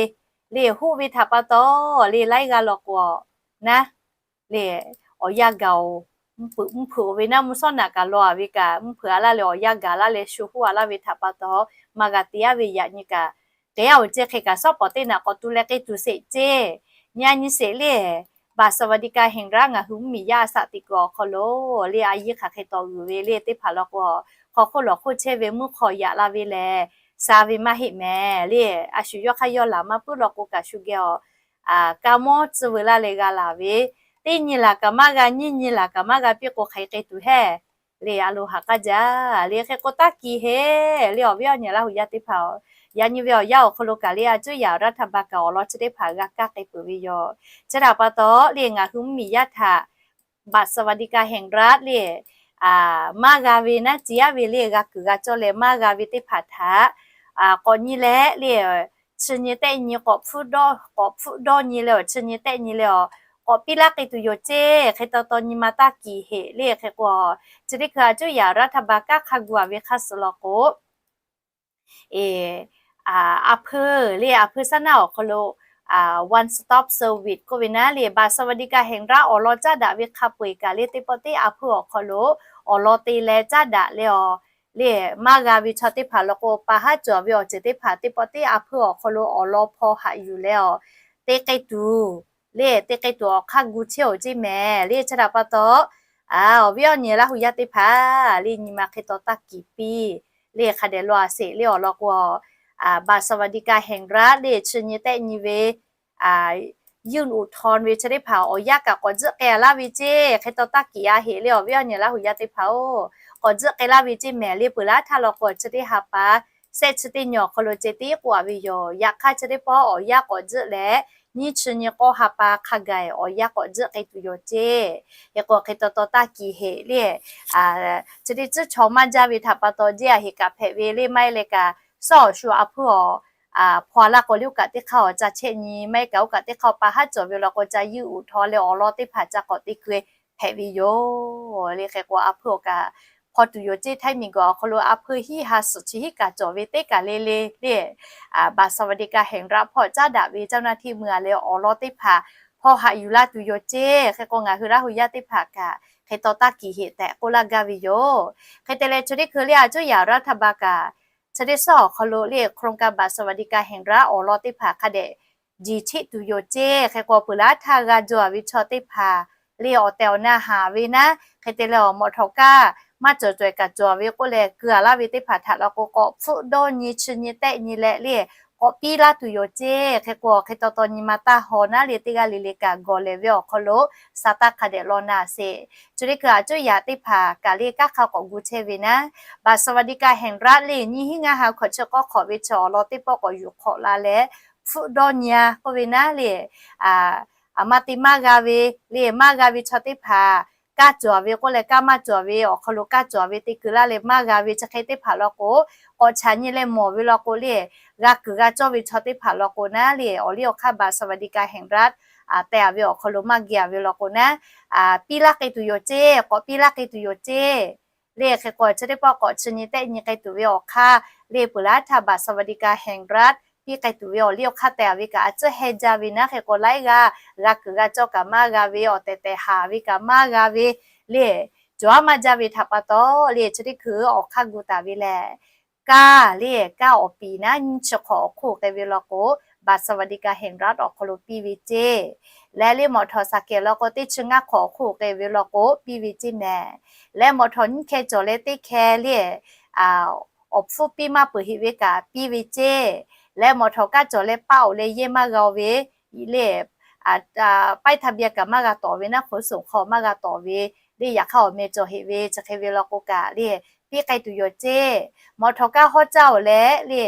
le hoˆ ve htaꞈ pa taw le laiˉ g'aˇ law k'o naˉ le awˬ yanˇ gaˬ oˬ, mvuhˇ hpeuꞈ ve naˉ mvuhˇ shawˉ naꞈ kaꞈ law a ve kaꞈ mvuhˇ hpeuꞈ a laˇ leh awˬ yanˇ gaˬ laˇ leh shu hoˆ a laˇ ve htaꞈ pa taw, maˇ g'a te yaˇ ve yaꞈ nyi kaꞈ, k'ehˉ oˬ ceˇ hk'e kaꞈ shawˉ pawˍ teˇ naꞈ k'awꞈ tu leh k'e tuˬ sheˍ ceˇ. Nyi a nyi sheˍ le บัตรสวัสดิการแห่งรัฐ ngaˬ hui mvuhˇ miˬ yaˇ a shaꞈ teꞈ kuiˬ awˬ hk'aw lo le a yiˇ hk'aˬ hk'e taw g'uiˬ ve le teˇ hpaˍ law k'o, hk'aw hk'oˆ lawˬ hk'oˆ chehˇ ve mvuhˇ hk'aw yaꞈ la ve lehˬ, sha ve maˇ heˆ mehˍ le. A shu yawˇ hk'aˇ yawˇ laˬ maˇ puiˉ law k'o kaꞈ shu geh awˬ kaˇ mawˇ tcuh veu laˇ leh g'a laˬ ve, teˇ nyi laˬ kaꞈ maˇ g'a, nyiˇ nyi laˬ kaꞈ maˇ g'a piˇ k'o hk'aˬ hk'e tuˬ heˆ le a lo haꞈ k'aˇ jaˇ le hk'e k'o taˇ kiˬ heˆ le awˬ viˉ awˬ nyi Laˇ huˍ yaˇ teˇ hpaˍ-oˬ. Yaꞈ nyi ve awˬ yanˇ awˬ hk'aw lo kaꞈ le a cuˇ yaꞈ raˇ htaˇ ba kaꞈ awˬ lawn chi teˇ hpaˍ g'a kaˇ k'ai peuˬ ve yoˬ. Chi htaꞈ pa taw le ngaˬ hui mvuhˇ miˬ yaˇ htaꞈ บัตรสวัสดิการแห่งรัฐ le maˇ g'a ve naˉ ce yaˇ ve le g'a kuiˬ g'a cawˇ leh maˇ g'a ve teˇ hpaˍ htaꞈ k'awꞈ nyi leh le chi nyi tehˆ nyi k'awꞈ hpfuhˆ dawˇ nyi leh awˬ chi nyi tehˆ nyi leh awˬ k'awꞈ piˇ laˇ k'e tuˬ yoˬ ceˇ. Hk'e taw taw nyi ma taˇ kiˬ heˆ le hk'e k'o, chi teˇ hkui a cuˇ yaꞈ raˇ htaˇ ba kaˇ hk'a gu a ve hk'aˇ suh law k'o, e, a hpeuˇ le a hpeuˇ saˉ naˉ awˬ hk'aw lo one stop service k'oˆ ve naˉ le บัตรสวัสดิการแห่งรัฐ awˬ lawn caˉ daꞈ ve hk'a peu-eˬ kaꞈ le teˇ pawˆ teˇ a hpeuˇ awˬ hk'aw lo awˬ lawn te leh caˉ daꞈ leh awˬ le maˇ g'a ve chaw teˇ hpaˍ law k'o, pa haˉ cawˬ ve awˬ ceuˬ teˇ hpaˍ teˇ pawˆ teˇ a hpeuˇ awˬ hk'aw lo awˬ lawn hpaw haꞈ yuˬ leh awˬ te k'ai tuˬ le te k'ai tuˬ awˬ hk'aˇ gu chehˇ oˬ ceˇ mehˍ le. Chi htaꞈ pa taw, awˬ viˉ awˬ nyi Laˇ huˍ yaˇ teˇ hpaˍ le nyi ma hk'e taw taˇ kiˬ piˇ le hk'a dehꞈ law a sheˍ le awˬ lawn k'o, บัตรสวัสดิการแห่งรัฐ le chi nyi tehˆ nyi ve ยื่นอุทธรณ์ ve chi teˇ hpaˍ awˬ yanˇ kaꞈ k'awꞈ tzuhˆ k'ai a laˇ ve ceˇ. Hk'e taw taˇ kiˬ a heˆ le awˬ viˉ awˬ nyi Laˇ huˍ yaˇ teˇ hpaˍ-oˬ, k'awꞈ tzuhˆ k'ai laˇ ve ceˇ mehˍ le. Peuˬ laˇ htaˇ law k'o chi teˇ ha pa sehˆ chi teˇ nyi awˬ hk'aw lo ceh tiˉ k'oˆ a ve yoˬ. Yaꞈ hk'aˇ chi teˇ pawˆ awˬ yanˇ k'awꞈ tzuhˆ leh nyiˇ chi nyi k'awˇ ha pa hk'a gaˬ awˬ yanˇ k'awꞈ tzuhˆ k'ai tuˬ yoˬ ceˇ. Hk'e k'o hk'e taw taw taˇ kiˬ heˆ le chi teˇ tcuhˉ chaw maˇ jaˇ ve htaꞈ pa taw jeˇ a heˍ kaꞈ hpehꞈ ve le maˇ heˆ leh kaꞈ, suhˉ awˬ shu a hpeuˇ awˬ hpaw a laˇ k'o le oˇ kaꞈ teˇ hk'aˇ awˬ ca chehˆ nyi maˇ heˆ kaꞈ oˇ kaꞈ teˇ hk'aˇ pa haˉ cawˬ ve law k'o ca ยื่นอุทธรณ์ leh awˬ lawn teˇ hpaˍ ca k'awꞈ te keu hpehꞈ ve yoˬ le. Hk'e k'o a hpeuˇ awˬ kaꞈ hpaw tuˬ yoˬ ceˇ. Htaiˇ miˬ guiˬ awˬ hk'aw lo a hpeuˇ hiˉ ha suhˍ chi hiˉ kaꞈ cawˬ ve teˇ kaˬ le le le บัตรสวัสดิการแห่งรัฐ hpawˇ caˉ daꞈ ve เจ้าหน้าที่ mvuh a leh awˬ lawn teˇ hpaˍ hpaw haꞈ yuˬ la tuˬ yoˬ ceˇ. Hk'e k'o ngaˬ hui Laˇ huˍ yaˇ teˇ hpaˍ kaꞈ hk'e taw taˇ kiˬ heˆ tehꞈ k'oˆ laˇ gaˇ ve yoˬ. Hk'e te leh chi teˇ hkui le a cuˇ yaꂃ raˇ htaˇ ba kaꞈ chi teˇ suhˉ awˬ hk'aw lo le โครงการบัตรสวัสดิการแห่งรัฐ awˬ lawn teˇ hpaˍ hk'a dehꞈ jiˬ cheˆ tuˬ yoˬ ceˇ. Hk'e k'o peuˬ laˇ htaˇ g'a jaw a ve chaw teˇ hpaˍ le awˬ tehˬ awˬ na haˍ ve naˉ hk'e te leh awˬ mawꞈ htawꞈ kaˇ maˇ cawˬ cawehˬ kaꞈ cawˬ ve k'oˆ leh keu a laˇ ve teˇ hpaˍ htaꞈ law k'o k'awꞈ hpfuhˆ dawˇ nyi chi nyi tehˆ nyi leh le k'awꞈ piˇ laˇ tuˬ yoˬ ceˇ. Hk'e k'o hk'e taw taw nyi ma taˇ haw naˉ le teˇ g'aˇ le le kaꞈ gawˬ lehˬ ve awˬ hk'aw lo sa taˇ hk'a dehꞈ law na sheˍ. Chi teˇ hkui a cuˇ yaꞈ teˇ hpaˍ kaꞈ le kanˉ hk'a k'awꞈ gu chehˇ ve naˉ บัตรสวัสดิการแห่งรัฐ le nyiˇ hinˉ ngaˇ ha hkawꞈ chi k'awˇ hk'awꞈ ve chi awˬ lawn teˇ pawˆ k'awꞈ yuˬ hk'awꞈ la leh hpfuhˆ dawˇ nyi a k'oˆ ve naˉ le aˬ ma te maˇ g'a ve le maˇ g'a ve chaw teˇ hpaˍ kaˇ cawˬ ve k'oˆ leh kaˇ maˇ cawˬ ve awˬ hk'aw lo kaˇ cawˬ ve te keu laˇ leh maˇ g'a ve chi hk'e teˇ hpaˍ law k'o, k'awꞈ chaꞈ nyi leh mawˬ ve law k'o le g'a kuiˬ g'a cawˇ ve chaw teˇ hpaˍ law k'o naˉ le awˬ liˇ awˬ hk'aˇ บัตรสวัสดิการแห่งรัฐ tehꞈ a ve awˬ hk'aw lo maˇ geh a ve law k'o naˉ piˇ laˇ k'e tuˬ yoˬ ceˇ, k'awꞈ piˇ laˇ k'e tuˬ yoˬ ceˇ. Le hk'e k'o chi teˇ pawˆ k'awꞈ chi nyi tehˆ nyi k'ai tuˬ ve awˬ hk'aˇ le peuˬ laˇ htaˇ บัตรสวัสดิการแห่งรัฐ piˇ k'ai tuˬ ve awˬ liˇ awˬ hk'aˇ tehꞈ a ve kaꞈ a tcuhˉ heh jaˇ ve naˉ hk'e k'o laiˉ g'aˇ g'a kuiˬ g'a cawˇ kaꞈ maˇ g'a ve awˬ tehˬ tehˬ haˍ ve kaꞈ maˇ g'a ve le cawˬ aˉ maˇ jaˇ ve htaꞈ pa taw le chi teˇ hkui awˬ hk'aˇ gu taˍ ve lehˬ kaˇ le kaˇ awˬ piˍ naˉ nyiˇ chi hk'awꞈ awˬ hk'oˆ k'ai ve law k'o บัตรสวัสดิการแห่งรัฐ awˬ hk'aw lo piˇ ve ceˇ. Leh le mawꞈ htawˍ shaˍ kehˬ law k'o teˇ chi ngaˇ hk'awꞈ awˬ hk'oˆ k'ai ve law k'o piˇ ve ceˇ mehˍ. Leh mawꞈ htawˍ nyiˇ hkeh cawˬ leh teˇ hkeh le awˬ hpfuhˇ piˇ maˇ peuˬ heˆ ve kaꞈ piˇ ve ceˇ. Leh mawꞈ htawˍ kaˇ cawˬ leh paˆ oˬ leh yehˇ maˇ g'a ve le, paiˇ htaˇ biˇ kaꞈ maˇ g'a tawˍ ve naˉ hk'oˆ soˍ hk'aw maˇ g'a tawˍ ve le, yaꞈ hk'aˇ awˬ meh cawˬ heˆ ve chi hk'e ve law k'o kaꞈ le piˇ k'ai tuˬ yoˬ ceˇ. Mawꞈ htawˍ kaˇ hawˉ caˇ oˬ leh le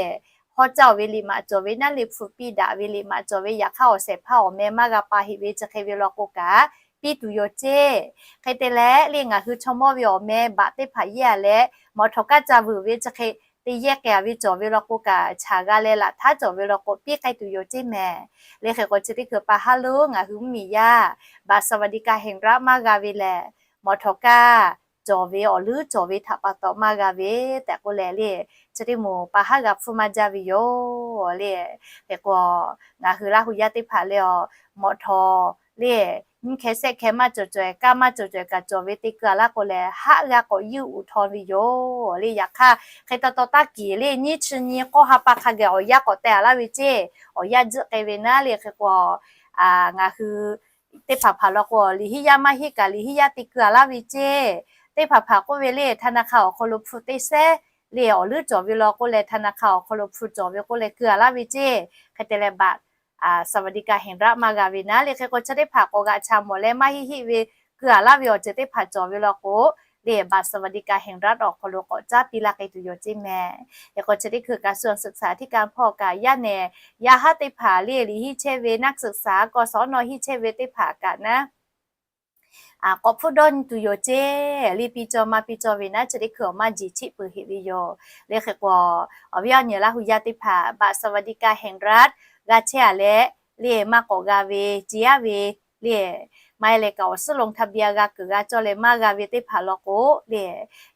hawˉ caˇ oˬ ve liꞈ maꞈ cawˬ ve naˉ le hpu piˇ daꞈ ve liꞈ maꞈ cawˬ ve yaꞈ hk'aˇ awˬ shehˍ hpaˇ awˬ meh maˇ g'a pa heˆ ve chi hk'e ve law k'o kaꞈ piˇ tuˬ yoˬ ceˇ. Hk'e te leh le ngaˬ hui chaw mawˇ ve awˬ meh baꞈ teˇ hpaˍ yehˇ a leh mawꞈ htawˍ kaˇ ca vuiˬ ve chi hk'e te yehˇ k'ai a ve cawˬ ve law k'o kaꞈ chaˍ g'a leh laꞈ htaˉ cawˬ ve law k'o piˇ k'ai tuˬ yoˬ ceˇ mehˍ. Le hk'e k'o chi teˇ hkui pa haˉ lo ngaˬ hui mvuhˇmiˬ yaˇ บัตรสวัสดิการแห่งรัฐ maˇ g'a ve lehˬ, mawꞈ htawˍ kaˇ cawˬ ve awˬ leuˉ cawˬ ve htaꞈ pa taw maˇ g'a ve tehꞈ k'oˆ leh le, chi teˇ moˍ pa haˉ g'a hpfuhˇ maˇ jaˇ ve yoˬ le. Hk'e k'o ngaˬ hui Laˇ hu yaˇ teˇ hpaˍ le a, mawꞈ htawˍ le nyiˇ hkeh shehˆ hkeh maˇ cawˬ cawehˬ kaˇ maˇ cawˬ cawehˬ kaꞈ cawˬ ve te keu a laˇ k'o lehˬ, haˆ g'a k'awꞈ yunˇ uˍ htawn ve yoˬ le. Yaꞈ hk'aˇ hk'e taw taw taˇ kiˬ le nyiˇ chi nyi k'awˇ ha pa hk'a gaˬ awˬ yanˇ k'awꞈ teh a laˇ ve ceˇ. Awˬ yanˇ jiˆ k'ai ve naˉ le hk'e k'o ngaˬ hui teˇ hpaˍ hpaˍ law k'o liꞈ hiˆ yaˇ maˇ hiˆ kaꞈ liꞈ hiˆ yaˇ te keu a laˇ ve ceˇ. Teˇ hpaˍ hpaˍ k'oˆ ve le ธนาคาร awˬ hk'aw lo hpu teˇ sehˉ le awˬ leuˉ cawˬ ve law k'oˆ leh ธนาคาร awˬ hk'aw lo hpu cawˬ ve k'oˆ leh keu a laˇ ve ceˇ. Hk'e te leh บัตรสวัสดิการแห่งรัฐ maˇ g'a ve naˉ le hk'e k'o chi teˇ hpaˍ k'awꞈ g'aꞈ chaˍ mawˬ leh maˇ hiˆ hiˆ ve keu a laˇ ve awˬ ceuˬ teˇ hpaˍ cawˬ ve law k'o le บัตรสวัสดิการแห่งรัฐ awˬ hk'aw lo k'awꞈ caˉ piˇ laˇ k'ai tuˬ yoˬ ceˇ mehˍ. Hk'e k'o chi teˇ hkui กระทรวงศึกษาธิการ hpawˇ kaꞈ yaˇ nehˬ yaˇ haˉ teˇ hpaˍ le liꞈ hiˆ chehˇ ve naˆ tsuhꞈ saˍ กศน hiˆ chehˇ ve teˇ hpaˍ kaꞈ naˉ k'awꞈ hpfuhˇ dawˇ nyi tuˬ yoˬ ceˇ. Le piˇ cawˇ maˇ piˇ cawˇ ve naˉ chi teˇ hkui awˬ maˇ jeˬ cheˆ peuˬ heˆ ve yoˬ. Le hk'e k'o awˬ viˉ awˬ nyi Laˇ hu yaˇ teˇ hpaˍ บัตรสวัสดิการแห่งรัฐ g'a chehˇ a leh le maˇ k'awꞈ g'a ve ce yaˇ ve le maˇ heˆ leh kaꞈ awˬ suhˉ ลงทะเบียน g'a kuiˬ g'a cawˇ leh maˇ g'a ve teˇ hpaˍ law k'o le,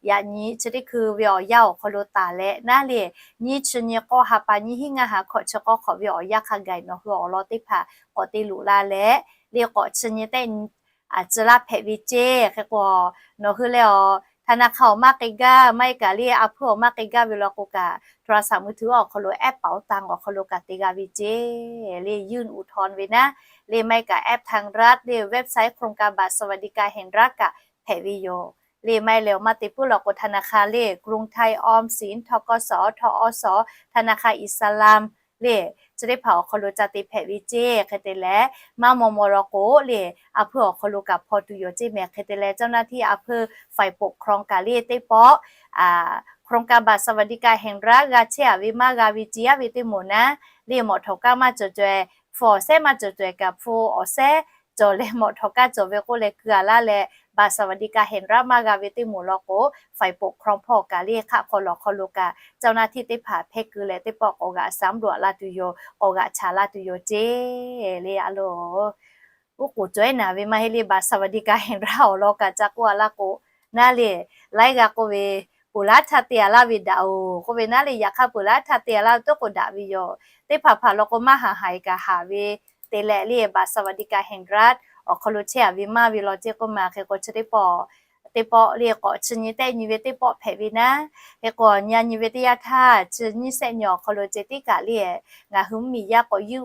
yaꞈ nyi chi teˇ hkui ve awˬ yanˇ awˬ hk'aw lo taˍ leh naˉ le nyiˇ chi nyi k'awˇ ha pa nyiˇ hinˉ ngaˇ ha hkawꞈ chi k'awˇ hk'awꞈ ve awˬ yanˇ hk'a gaˬ nawˬ hui awˬ lawn teˇ hpaˍ k'awꞈ te loꞈ la leh le k'awꞈ chi nyi tehˆ nyi a tcuh laˇ hpehꞈ ve ceˇ. Hk'e k'o nawˬ hui leh a ธนาคาร awˬ maˇ k'ai gaˇ maˇ heˆ kaꞈ le a hpuiˇ awˬ maˇ k'ai gaˇ ve law k'o kaꞈ โทรศัพท์มือถือ awˬ hk'aw lo แอปเป๋าตัง awˬ hk'aw lo kaꞈ te g'a ve ceˇ. Le yunˇ uˍ htawn ve naˉ le maˇ heˆ kaꞈ แอปไทยรัฐ le website โครงการบัตรสวัสดิการแห่งรัฐ kaꞈ hpehꞈ ve yoˬ. Le maˇ heˆ leh awˬ maˇ te puiˉ law k'o ธนาคาร le กรุงไทย ออมสิน ทกส ทอส ธนาคารอิสลาม le chi teˇ hpaˍ awˬ hk'aw lo ca te hpehꞈ ve ceˇ. Hk'e te leh maˇ maw maw law k'o le a hpuiˇ awˬ hk'aw lo kaꞈ hpaw tuˬ yoˬ ceˇ mehˍ. Hk'e te leh เจ้าหน้าที่อำเภอ ฝ่ายปกครอง kaꞈ le teˇ pawˆ โครงการบัตรสวัสดิการแห่งรัฐ g'a chehˇ a ve maˇ g'a ve ce yaˇ ve teˇ moˍ naˉ le mawꞈ htawˍ kaˇ maˇ cawˬ cawehˬ hpu awˬ sehˉ maˇ cawˬ cawehˬ kaꞈ hpu awˬ sehˉ cawˬ leh mawꞈ htawˍ kaˇ cawˬ ve k'oˆ leh keu a laˇ leh บัตรสวัสดิการแห่งรัฐ maˇ g'a ve teˇ moˍ law k'o ฝ่ายปกครอง hpawˇ kaꞈ le hk'aˆ hk'aw lawˬ hk'aw lo kaꞈ เจ้าหน้าที่ teˇ hpaˍ hpehˇ keu leh teˇ pawˆ k'awꞈ g'aꞈ สำรวจ la tuˬ yoˬ, k'awꞈ g'aꞈ chaˍ la tuˬ yoˬ ceˇ le a loˬ. Uˉ k'oˍ cawˬ eˉ naˍ ve maˇ heˆ le บัตรสวัสดิการแห่งรัฐ awˬ lawn kaꞈ ca k'oˆ a laˇ k'o naˉ le laiˉ g'a k'oˆ ve peuˬ laˉ htaˇ te a laˇ ve daꞈ oˬ k'oˆ ve naˉ le yaꞈ hk'aˇ peuˬ laˉ htaˇ te a laˇ ve toˉ k'o daꞈ ve yoˬ. Teˇ hpaˍ hpaˍ law k'o maˇ haˍ haiˬ kaꞈ haˍ ve te leh le บัตรสวัสดิการแห่งรัฐ awˬ hk'aw lo chehˇ a ve maˇ ve law ceˇ k'oˆ ma. Hk'e k'o chi teˇ pawˆ teˇ pawˆ le k'awꞈ chi nyi tehˆ nyi ve teˇ pawˆ hpehꞈ ve naˉ. Hk'e k'o nyi a nyi ve teˇ yanˇ htaˇ chi nyiˇ sehˆ nyi awˬ hk'aw lo ceh tiˉ kaꞈ le ngaˬ hui mvuhˇmiˬ yaˇ k'awꞈ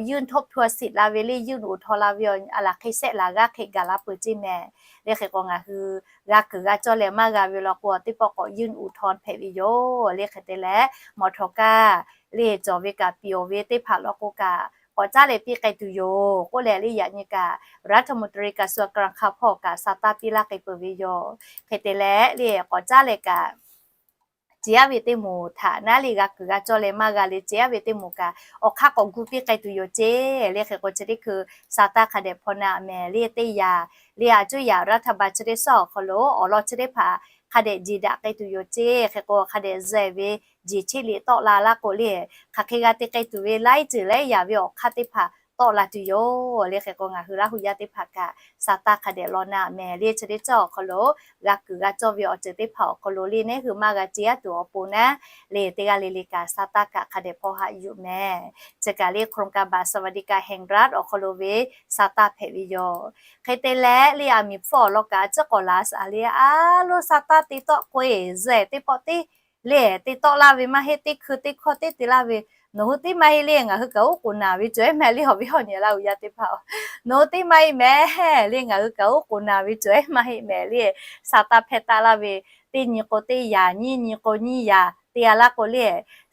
yunˇ ทบทวนสิทธิ์ la ve le yunˇ uˍ htaw la ve a laˬ hk'e sehˆ laˬ g'aˇ hk'e gaˬ la peuˬ ceˇ mehˍ. Le hk'e k'o ngaˬ hui g'a kuiˬ g'a cawˇ leh maˇ g'a ve law k'o teˇ pawˆ k'awꞈ yunˇ uˍ htaw hpehꞈ ve yoˬ. Le hk'e te leh mawꞈ htawˍ kaˇ le cawˬ ve kaꞈ piˍ awˬ ve teˇ hpaˍ law k'o kaꞈ k'awꞈ caˉ leh piˇ k'ai tuˬ yoˬ k'oˆ leh le yaꞈ nyi kaꞈ รัฐมนตรีกระทรวงการคลัง hpawˇ kaꞈ sa taˇ piˇ laˇ k'ai peuˬ ve yoˬ. Hk'e te leh le k'awꞈ caˉ leh kaꞈ ce yaˇ ve teˇ moˍ htaꞈ naˉ le g'a kuiˬ g'a cawˇ leh maˇ g'a le ce yaˇ ve teˇ moˍ kaꞈ awˬ hk'aˇ k'awꞈ gu piˇ k'ai tuˬ yoˬ ceˇ. Le hk'e k'o chi teˇ hkui sa taˇ hk'a dehꞈ hpaw na mehˍ le teˇ yaꞈ le a cuˇ yaꞈ รัฐบาล chi teˇ suhˉ awˬ hk'aw lo awˬ lawn chi teˇ hpaˍ hk'a dehꞈ jeˬ daꞈ k'ai tuˬ yoˬ ceˇ. Hk'e k'o hk'a dehꞈ zuhꞈ ve jeˬ cheˇ liꞈ tawˆ la laˇ k'o le hk'aˬ hk'e g'a te k'ai tuˬ ve laiˉ ceuˬ laiˉ yaꞈ ve awˬ hk'aˇ teˇ hpaˍ tawˆ la tuˬ yoˬ. Le hk'e k'o ngaˬ hui Laˇ hu yaˇ teˇ hpaˍ kaꞈ sa taˇ hk'a dehꞈ law na mehˍ le chi teˇ suhˉ awˬ hk'aw lo g'a kuiˬ g'a cawˇ ve awˬ ceuˬ teˇ hpaˍ awˬ hk'aw lo le nehˉ hui maˇ g'a ce yaˇ tuˬ awˬ pon naˉ le teˇ g'aˇ le le kaꞈ sa taˇ kaꞈ hk'a dehꞈ hpaw haꞈ yuˬ mehˍ. Chi kaꞈ le โครงการบัตรสวัสดิการแห่งรัฐ awˬ hk'aw lo ve sa taˇ hpehꞈ ve yoˬ. Hk'e te leh le a miˍ hpfuhˇ awˬ lawn kaꞈ a ciˉ k'awꞈ laˬ a le a loˉ sa taˇ te tawˆ k'oˆ e zuhꞈ teˇ pawˆ teˇ le te tawˆ laˇ ve maˇ heˆ teˇ hkui teˇ hkawˇ teˇ te laˇ ve Nawˬ hui teˇ maˇ heˆ le, ngaˬ hui kaꞈ oˉ k'oˍ naˍ ve cawˬ ehˉ mehˍ le, awˬ viˉ awˬ nyi laˇ uiˍ yaˇ teˇ hpaˍ-oˬ. Nawˬ hui teˇ maˇ heˆ mehˍ le, ngaˬ hui kaꞈ oˉ k'oˍ naˍ ve cawˬ ehˉ maˇ heˆ mehˍ le. Saˍtanˍ hpehˇ taˆ laˇ ve, teˇ nyi k'o teˇ yaꞈ, nyiˇ nyi k'o nyiˇ yaꞈ te a laˇ k'o le,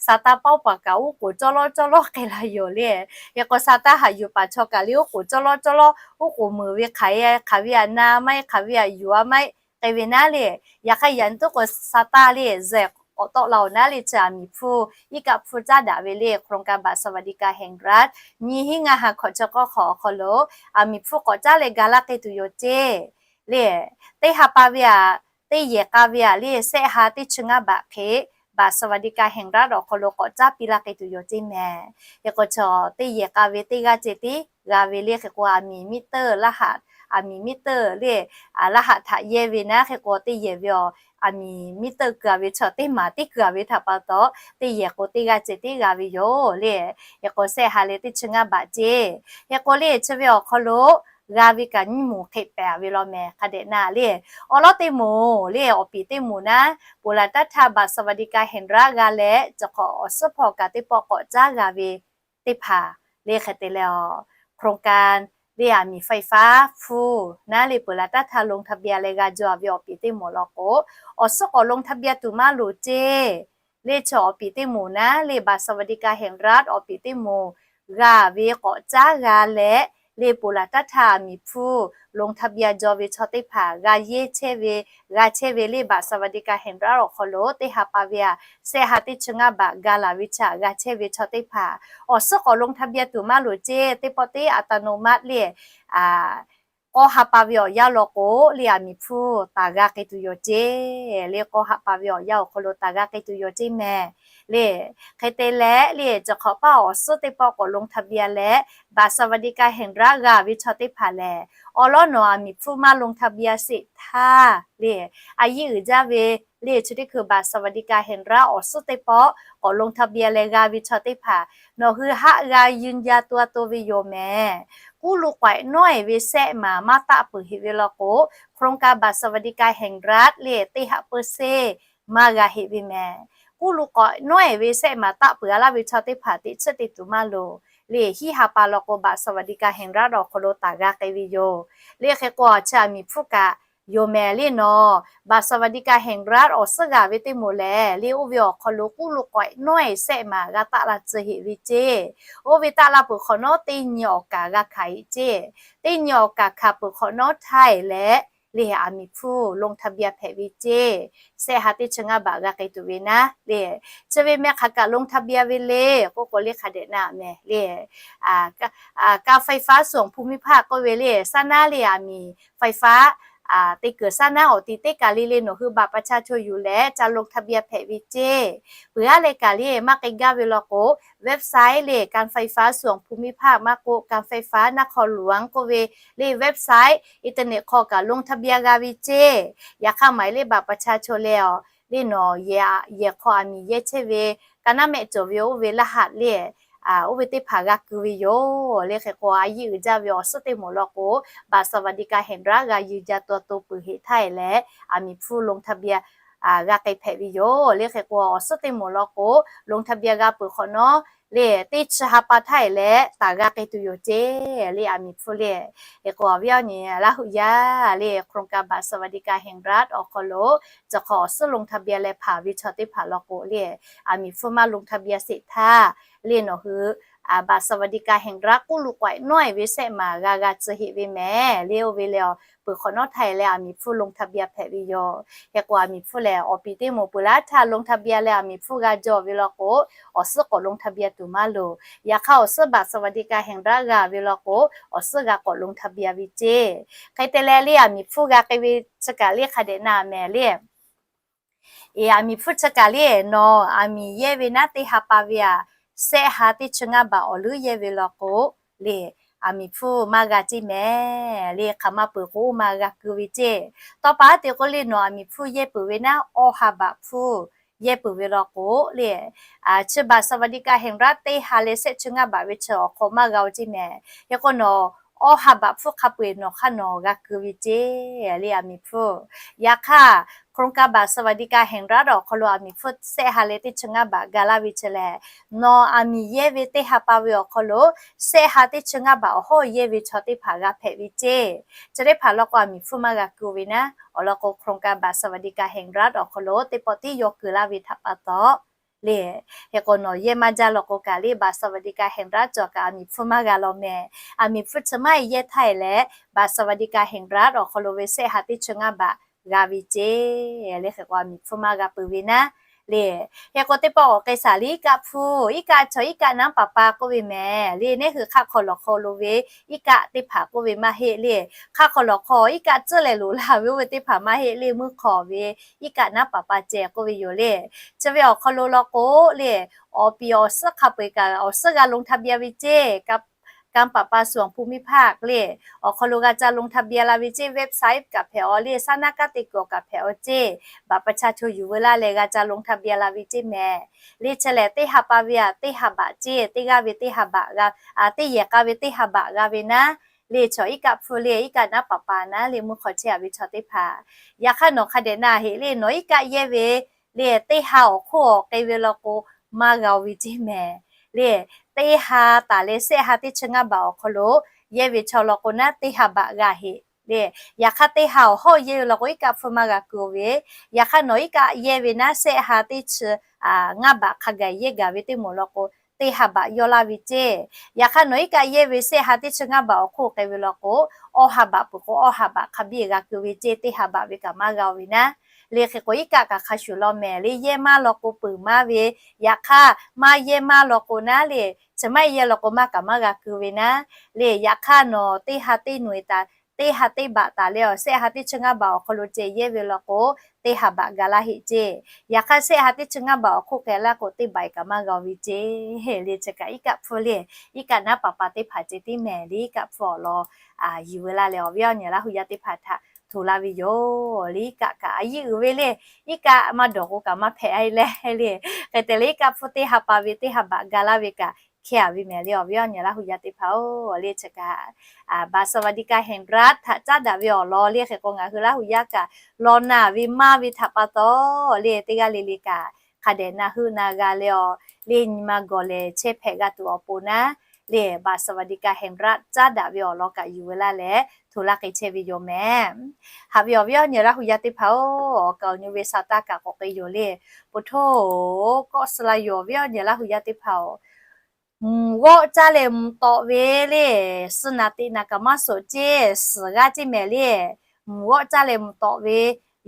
Saˍtanˍ pawˆ paˍ kaꞈ oˉ k'oˍ cawˇ lawˉ cawˇ lawˉ k'ai la yoˬ le. Hk'e k'o Saˍtanˍ haꞈ yuˬ paˍ chaw kaꞈ le oˉ k'oˍ cawˇ lawˉ cawˇ lawˉ, oˉ k'oˍ meuˍ ve hk'aˬ e hk'aˬ ve aꞈ na maˇ heˆ, hk'aˬ ve aꞈ yuˬ a maˇ heˆ k'ai ve naˉ le. Yaꞈ hk'aˇ yaꞈ nyi tuˉ k'o Saˍtanˍ le zuhꞈ k'awꞈ tawˆ la-oˬ naˉ le, chi aˬ miˍ hpfuhˇ iˉ kaˆ hpfuhˇ caˉ daꞈ ve le โครงการบัตรสวัสดิการแห่งรัฐ nyiˇ hinˉ ngaˇ ha hkawꞈ chi k'awˇ hk'awꞈ awˬ hk'aw lo aˬ miˍ hpfuhˇ k'awꞈ caˉ leh ga laˇ k'ai tuˬ yoˬ ceˇ le. Teˇ ha pa ve aꞈ, teˇ yehˬ k'a ve aꞈ le, shehˆ ha teˇ chi ngaˇ baꞈ hk'e บัตรสวัสดิการแห่งรัฐ awˬ hk'aw lo k'awꞈ caˉ piˇ laˇ k'ai tuˬ yoˬ ceˇ mehˍ. Hk'e k'o chaw teˇ yehˬ k'a ve teˇ g'aˇ ceh tiˉ g'a ve le. Hk'e k'o aˬ miˍ miˉ teuˆ laˇ haꞈ, aˬ miˍ miˉ teuˆ le, laˇ haꞈ htaꞈ yehˇ ve naˉ. Hk'e k'o teˇ yehˬ ve aˬ, aˬ miˍ miˉ teuˆ keu a ve chaw teˇ maˍ tiˉ keu a ve htaꞈ pa taw, teˇ yehˬ k'o teˇ g'aˇ ceh tiˉ g'a ve yoˬ le. Hk'e k'o shehˆ ha leh teˇ chi ngaˇ baꞈ ceˇ. Hk'e k'o le chi ve awˬ hk'aw lo g'a ve kaꞈ nyiˇ moˍ hk'e pehˍ ve law mehˍ. Hk'a dehꞈ na le, awˉ lawˉ teˇ moˍ le, awˬ piˍ teˇ moˍ naˉ, ผลิตภัณฑ์บัตรสวัสดิการแห่งรัฐ g'a leh, chi hk'awꞈ awˬ suhˉ hpawˇ kaꞈ teˇ pawˆ k'awꞈ caˉ g'a ve teˇ hpaˍ le. Hk'e te leh โครงการ le aˬ miˍ ไฟฟ้า hpfuhˇ naˉ le ผลิตภัณฑ์ ลงทะเบียน leh g'a jaw ve awˬ piˍ teˇ moˍ law k'o, awˬ suhˉ k'awꞈ ลงทะเบียน tuˬ maˇ loˍ ceˇ le. Chi awˬ piˍ teˇ moˍ naˉ le บัตรสวัสดิการแห่งรัฐ awˬ piˍ teˇ moˍ g'a ve k'awꞈ caˉ g'a leh, le ผลิตภัณฑ์ aˬ miˍ hpfuhˇ ลงทะเบียน jaw ve chaw teˇ hpaˍ g'a yehˇ chehˇ ve, g'a chehˇ ve le บัตรสวัสดิการแห่งรัฐ awˬ hk'aw lo teˇ ha pa ve aꞈ, shehˆ ha teˇ chi ngaˇ baꞈ ga laˬ ve chi aꞈ g'a chehˇ ve chaw teˇ hpaˍ awˬ suhˉ k'awꞈ ลงทะเบียน tuˬ maˇ loˍ ceˇ. Teˇ pawˆ teˇ อัตโนมัติ le k'awˇ ha pa ve awˬ yanˇ law k'o le aˬ miˍ hpfuhˇ taˍ g'a k'ai tuˬ yoˬ ceˇ le. K'awˇ ha pa ve awˬ yanˇ awˬ hk'aw lo taˍ g'a k'ai tuˬ yoˬ ceˇ mehˍ le. Hk'e te leh le, chi hk'awꞈ paˇ awˬ suhˉ teˇ pawˆ k'awꞈ ลงทะเบียน leh บัตรสวัสดิการแห่งรัฐ g'a ve chaw teˇ hpaˍ lehˬ, awˉ lawˉ nawˬ aˬ miˍ hpfuhˇ maˇ ลงทะเบียน sheˍ htaˇ le, a yiˉ uiˍ jaˇ ve le, chi teˇ hkui บัตรสวัสดิการแห่งรัฐ awˬ suhˉ teˇ pawˆ k'awꞈ ลงทะเบียน leh g'a ve chaw teˇ hpaˍ nawˬ hui haˆ g'a ยืนยันตัวตน ve yoˬ mehˍ. Kuˉ lo k'awehꞈ nawˉ-ehˍ ve shehˆ maˍ maˇ taˆ peuˬ heꞈ ve law k'o, โครงการบัตรสวัสดิการแห่งรัฐ le teˇ haˆ เปอร์เซ็นต์ maˇ g'a heꞈ ve mehˍ. Kuˉ lo k'awehꞈ nawˉ-ehˍ ve shehˆ maˍ taˆ peuˬ a laˇ ve chaw teˇ hpaˍ teꞈ chiˇ te tuˬ maˇ loˍ le. Hiˉ ha pa law k'o บัตรสวัสดิการแห่งรัฐ awˬ hk'aw lo taˍ g'a k'ai ve yoˬ le. Hk'e k'o chi aˬ miˍ hpfuhˇ kaꞈ yoˬ mehˍ le nawˬ, บัตรสวัสดิการแห่งรัฐ awˬ suhˉ g'a ve teˇ moˍ lehˬ le, oˇ ve awˬ hk'aw lo kuˉ lo k'awehꞈ nawˉ-ehˍ shehˆ maˍ g'a taˆ la tcuh heꞈ ve ceˇ. Oˇ ve taˆ la peuˬ hk'awꞈ nawˉ teˇ nyi awˬ kaˍ g'a hkanˍ heꞈ ceˇ. Teˇ nyi awˬ kaˍ hkanˍ peuˬ hk'awꞈ nawˉ htaˇ-ehˍ leh le, aˬ miˍ hpfuhˇ ลงทะเบียน hpehꞈ ve ceˇ. Shehˆ ha teˇ chi ngaˇ baꞈ g'a k'ai tuˬ ve naˉ le, chi ve mehˆ hk'aˬ kaꞈ ลงทะเบียน ve le k'oˆ k'o le hk'a dehꞈ na mehˍ le. การไฟฟ้าส่วนภูมิภาค k'oˆ ve le, saˉ naˉ le aˬ miˍ ไฟฟ้า te kuiˬ saˉ naˉ awˬ ti teˇ kaˬ le le nawˬ hui บัตรประชาชน yuˬ leh ca ลงทะเบียน hpehꞈ ve ceˇ. Peuˬ aˉ leh kaꞈ le maˇ k'ai gaˇ ve law k'o, website le การไฟฟ้าส่วนภูมิภาค maˇ k'oˆ การไฟฟ้านครหลวง k'oˆ ve le website internet hk'aw kaꞈ ลงทะเบียน g'a ve ceˇ. Yaꞈ hk'aˇ หมายเลขบัตรประชาชน le a le nawˬ yehˬ hk'aw aˬ miˍ yehˇ chehˇ ve ka naˉ mehˆ cawˬ ve oˇ ve laˇ haꞈ le, oˇ ve teˇ hpaˍ g'a keu ve yoˬ le. Hk'e k'o a yiˉ uiˍ jaˇ ve awˬ suhˉ teˇ moˍ law k'o, บัตรสวัสดิการแห่งรัฐ g'a ยืนยันตัวตน peuˬ heꞈ htaˇ-ehˍ leh aˬ miˍ hpfuhˇ ลงทะเบียน g'a k'ai hpehꞈ ve yoˬ le. Hk'e k'o awˬ suhˉ teˇ moˍ law k'o ลงทะเบียน g'a peuˬ hk'awꞈ nawˉ le, teˇ chi ha pa htaˇ-ehˍ leh taˍ g'a k'ai tuˬ yoˬ ceˇ le aˬ miˍ hpfuhˇ le. Hk'e k'o awˬ viˉ awˬ nyi Laˇ huˍ yaˇ le โครงการบัตรสวัสดิการแห่งรัฐ awˬ hk'aw lo chi hk'awꞈ awˬ suhˉ ลงทะเบียน leh hpanˍ ve chaw teˇ hpaˍ law k'o le, aˬ miˍ hpfuhˇ maˇ ลงทะเบียน sheˍ htaˇ le nawˬ hui บัตรสวัสดิการแห่งรัฐ kuˉ lo k'awehꞈ nawˉ-ehˍ ve shehˆ maˍ g'a g'a tcuh heꞈ ve mehˍ le. Oˇ ve leh a peuˬ hk'awꞈ nawˉ htaˇ-ehˍ leh aˬ miˍ hpfuhˇ ลงทะเบียน hpehꞈ ve yoˬ. Hk'e k'o aˬ miˍ hpfuhˇ lehˬ awˬ piˍ teˇ moˍ peuˬ laˇ htaˇ ลงทะเบียน leh aˬ miˍ hpfuhˇ g'a jaw ve law k'o, awˬ suhˉ k'awꞈ ลงทะเบียน tuˬ maˇ loˍ. Yaꞈ hk'aˇ awˬ suhˉ บัตรสวัสดิการแห่งรัฐ g'a ve law k'o, awˬ suhˉ g'a k'awꞈ ลงทะเบียน ve ceˇ. Hk'e te leh le aˬ miˍ hpfuhˇ g'a k'ai ve chi kaꞈ le hk'a dehꞈ na mehˍ le. Eˬ, aˬ miˍ hpfuhˇ chi kaꞈ le nawˬ aˬ miˍ yehˇ ve naˉ teˇ ha pa ve aꞈ, shehˆ ha teˇ chi ngaˇ baꞈ awˬ leuˉ yehˇ ve law k'o le, aˬ miˍ hpfuhˇ maˇ g'a ceˇ mehˍ le. Hk'aˬ ma peuˬ k'o oˇ ma g'a keu ve ceˇ. Tawˇ pa aˉ te k'o le nawˬ aˬ miˍ hpfuhˇ yehˇ peuˬ ve naˉ awˇ ha baꞈ hpfuhˇ yehˇ peuˬ ve law k'o le, chi บัตรสวัสดิการแห่งรัฐ teˇ ha leh shehˆ chi ngaˇ baꞈ ve chi awˬ hk'aw maˇ g'a-o ceˇ mehˍ. Hk'e k'o nawˬ awˇ ha baꞈ hpfuhˇ hk'a peu-eˬ nawˬ hk'aˇ nawˬ g'a keu ve ceˇ le, aˬ miˍ hpfuhˇ. Yaꞈ hk'aˇ โครงการบัตรสวัสดิการแห่งรัฐ awˬ hk'aw lo aˬ miˍ hpfuhˇ sehˆ ha leh teˇ chi ngaˇ baꞈ ga laˇ ve chi lehˬ, nawˬ aˬ miˍ yehˇ ve teˇ ha pa ve awˬ hk'aw lo sehˆ ha teˇ chi ngaˇ baꞈ awˬ hawˉ yehˇ ve chaw teˇ hpaˍ g'a hpehꞈ ve ceˇ. Chi teˇ hpaˍ law k'o aˬ miˍ hpfuhˇ maˇ g'a keu ve naˉ, awˬ lawn k'o โครงการบัตรสวัสดิการแห่งรัฐ awˬ hk'aw lo teˇ pawˆ tiˉ yaw keu laˇ ve htaꞈ pa taw le, hk'e k'o nawˬ yehˇ maˇ jaˇ law k'o kaꞈ le, บัตรสวัสดิการแห่งรัฐ cawˬ kaꞈ aˬ miˍ hpfuhˇ maˇ g'a law mehˍ. Aˬ miˍ hpfuhˇ chi maˇ yehˇ htaˇ e leh, บัตรสวัสดิการแห่งรัฐ awˬ hk'aw lo ve sehˆ ha teˇ chi ngaˇ baꞈ g'a ve ceˇ le. Hk'e k'o aˬ miˍ hpfuhˇ maˇ g'a peuˬ ve naˉ le. Hk'e k'o teˇ pawˆ awˬ k'ai shaˍ le iˉ kaˆ hpfuhˇ, iˉ kaˆ chaw iˉ kaˆ naˉ paˍ pa k'oˆ ve mehˍ le. Neˇ hui hk'aˆ hk'aw lawˬ hk'aw lo ve iˉ kaˆ teˇ hpaˍ k'oˆ ve maˇ heˆ le. Hk'aˆ hk'aw lawˬ hk'aw iˉ kaˆ tcuhˉ leh loˍ laˇ ve oˇ ve teˇ hpaˍ maˇ heˆ le. Mvuhˇ hk'aw ve iˉ kaˆ naˉ paˍ pa ceh k'oˆ ve yoˬ le. Chi ve awˬ hk'aw lo law k'o le, awˬ piˍ awˬ suhˉ hk'a peu-eˬ kaꞈ awˬ suhˉ g'a loꞈ ทะเบียน ve ceˇ. กรมปราบปรามส่วนภูมิภาค le, awˬ hk'aw lo g'a ca loꞈ ทะเบียน la ve ceˇ. Website kaꞈ hpehꞈ aw le, saˉ naˆ kaˉ te kuiˬ awˬ kaꞈ hpehꞈ aw ceˇ. บัตรประชาชน yuˬ veu laˇ leh g'a ca loꞈ ทะเบียน la ve ceˇ mehˍ le. Chi lehˬ teˇ ha pa ve aꞈ teˇ ha baꞈ ceˇ, teˇ g'aˇ ve teˇ ha baꞈ g'a, teˇ yehˬ k'a ve teˇ ha baꞈ g'a ve naˉ le. Chaw iˉ kaˆ hpfuhˇ le iˉ kaˆ naˉ paˍ pa naˉ le, mvuhˇ hk'aw chehˇ a ve chaw teˇ hpaˍ. Yaꞈ hk'aˇ nawˬ hk'a dehꞈ na heꞈ le, nawˬ iˉ kaˆ yehˇ ve le, teˇ ha awˬ hk'oˆ awˬ k'ai ve law k'o maˇ g'a oˬ ve ceˇ mehˍ le. Teˇ ha taˍ leh sehˆ ha teˇ chi ngaˇ baꞈ awˬ hk'aw lo yehˇ ve chaw law k'o naˉ teˇ ha baꞈ g'a heꞈ le. Yaꞈ hk'aˇ teˇ ha awˬ hawˉ yehˇ ve law k'o iˉ kaˆ hpfuhˇ maˇ g'a keu ve. Yaꞈ hk'aˇ nawˬ iˉ kaˆ yehˇ ve naˉ sehˆ ha teˇ chi ngaˇ baꞈ hk'a gaˬ yehˇ gaˬ ve teˇ moˍ law k'o, teˇ ha baꞈ yawˇ laˇ ve ceˇ. Yaꞈ hk'aˇ nawˬ iˉ kaˆ yehˇ ve sehˆ ha teˇ chi ngaˇ baꞈ awˬ hk'oˆ k'ai ve law k'o, awˇ ha baꞈ peuˬ k'o awˇ ha baꞈ hk'a biˇ g'a keu ve ceˇ, teˇ ha baꞈ ve kaꞈ maˇ g'a oˬ ve naˉ le. Hk'e k'o iˉ kaˆ kaꞈ hk'a shuˍ law mehˍ le, yehˇ maˇ law k'o peuˬ maˇ ve. Yaꞈ hk'aˇ maˇ yehˇ maˇ law k'o naˉ le, chi maˇ yehˇ law k'o maˇ kaꞈ maˇ g'a keu ve naˉ le. Yaꞈ hk'aˇ nawˬ teˇ ha teˇ noꞈ e taˍ, teˇ ha teˇ baꞈ taˍ leh awˬ sehˆ ha teˇ chi ngaˇ baꞈ awˬ hk'aw lo ceh yehˇ ve law k'o, teˇ ha baꞈ ga laˇ heˆ ceˇ. Yaꞈ hk'aˇ sehˆ ha teˇ chi ngaˇ baꞈ awˬ hk'oˆ k'ai laˇ k'o teˇ baꞈ e kaꞈ maˇ g'a oˬ ve ceˇ le. Chi kaꞈ iˉ kaˆ hpfuhˇ le, iˉ kaˆ naˉ paˍ pa teˇ hpaˍ ceh tiˉ mehˍ le, iˉ kaˆ hpfuhˇ awˬ lawn yuˬ veu laˇ leh awˬ viˉ awˬ nyi Laˇ hu yaˇ teˇ hpaˍ htaꞈ hto laˇ ve yoˬ le. Iˉ kaˆ kaꞈ a yiˉ uiˍ ve le, iˉ kaˆ maˇ dawˬ k'o kaꞈ maˇ hpehꞈ a e leh le. Hk'e te leh iˉ kaˆ hpfuhˇ teˇ ha pa ve teˇ ha baꞈ ga laˇ ve kaꞈ hkeh a ve mehˍ le, awˬ viˉ awˬ nyi Laˇ hu yaˇ teˇ hpaˍ-oˬ le. Chi kaꞈ บัตรสวัสดิการแห่งรัฐ htaꞈ caˉ daꞈ ve awˬ lawn le. Hk'e k'o ngaˬ hui Laˇ hu yaˇ kaꞈ law na ve maˇ ve htaꞈ pa taw le, teˇ g'aˇ le le kaꞈ hk'a dehꞈ na heuˆ na g'a leh awˬ le, nyi ma gawˬ lehˬ chehˇ hpehꞈ g'a tuˬ awˬ pon naˉ le, บัตรสวัสดิการแห่งรัฐ caˉ daꞈ ve awˬ lawn kaꞈ yuˬ veu laˇ leh hto laˇ k'ai chehˇ ve yoˬ mehˍ. Haꞈ ve awˬ viˉ awˬ nyi Laˇ hu yaˇ teˇ hpaˍ-oˬ, awˬ kaˍ awˬ nyi ve sa taˇ kaꞈ k'awꞈ k'ai yoˬ le. Poˬ htoˇ, kawˆ suh la yoˬ awˬ viˉ awˬ nyi Laˇ hu yaˇ teˇ hpaˍ-oˬ, mvuhˬ g'awˆ caˇ leh mvuhˬ tawꞈ ve le, suh naˍ teꞈ naˍ kaꞈ maˇ suhˍ ceˇ, suhˍ g'aˇ ceˇ mehˍ le. Mvuhˬ g'awˆ caˇ leh mvuhˬ tawꞈ ve,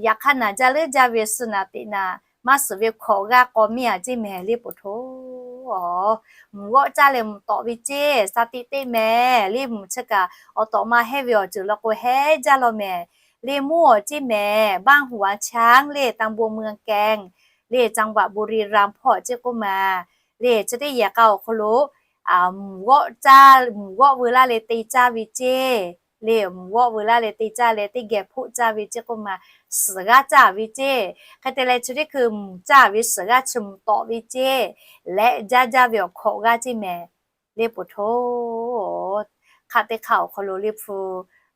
yaꞈ hk'aˇ naˍ jaˇ leuˉ jaˇ ve suh naˍ teꞈ naˍ maˇ suhˍ ve hkawꞈ g'aˇ k'aw miˇ a ceˇ mehˍ le. Poˬ htoˇ, mvuhˬ g'awˆ caˇ leh mvuhˬ tawꞈ ve ceˇ, sa tiꞈ teˇ mehˍ le. Mvuhˬ chi kaꞈ awˬ tawꞈ ma hehˇ ve awˬ ceuˬ law k'o hehˉ jaˇ law mehˍ le. Mvuhˬ awˬ ceˇ mehˍ, บ้านหัวช้าง le, ตำบลเมืองแกง le, จังหวัดบุรีรัมย์ hpawˇ ceˇ k'oˆ ma le. Chi teˇ yehˬ k'a awˬ hk'aw lo mvuhˬ g'awˆ caˇ, mvuhˬ g'awˆ veu laˇ leh te caˇ ve ceˇ le. Mvuhˬ g'awˆ veu laˇ leh te caˇ leh teˇ geh hpoˆ caˇ ve ceˇ k'oˆ ma, suhˍ g'aˇ caˇ ve ceˇ. Hk'e te leh chi teˇ hkui mvuhˬ caˇ ve suhˍ g'aˇ chi mvuhˬ tawꞈ ve ceˇ, lehˆ jaˇ jaˇ ve awˬ hkawꞈ g'aˇ ceˇ mehˍ le. Poˬ htoˇ, hk'aˆ teˇ hk'aˆ awˬ hk'aw lo le hpu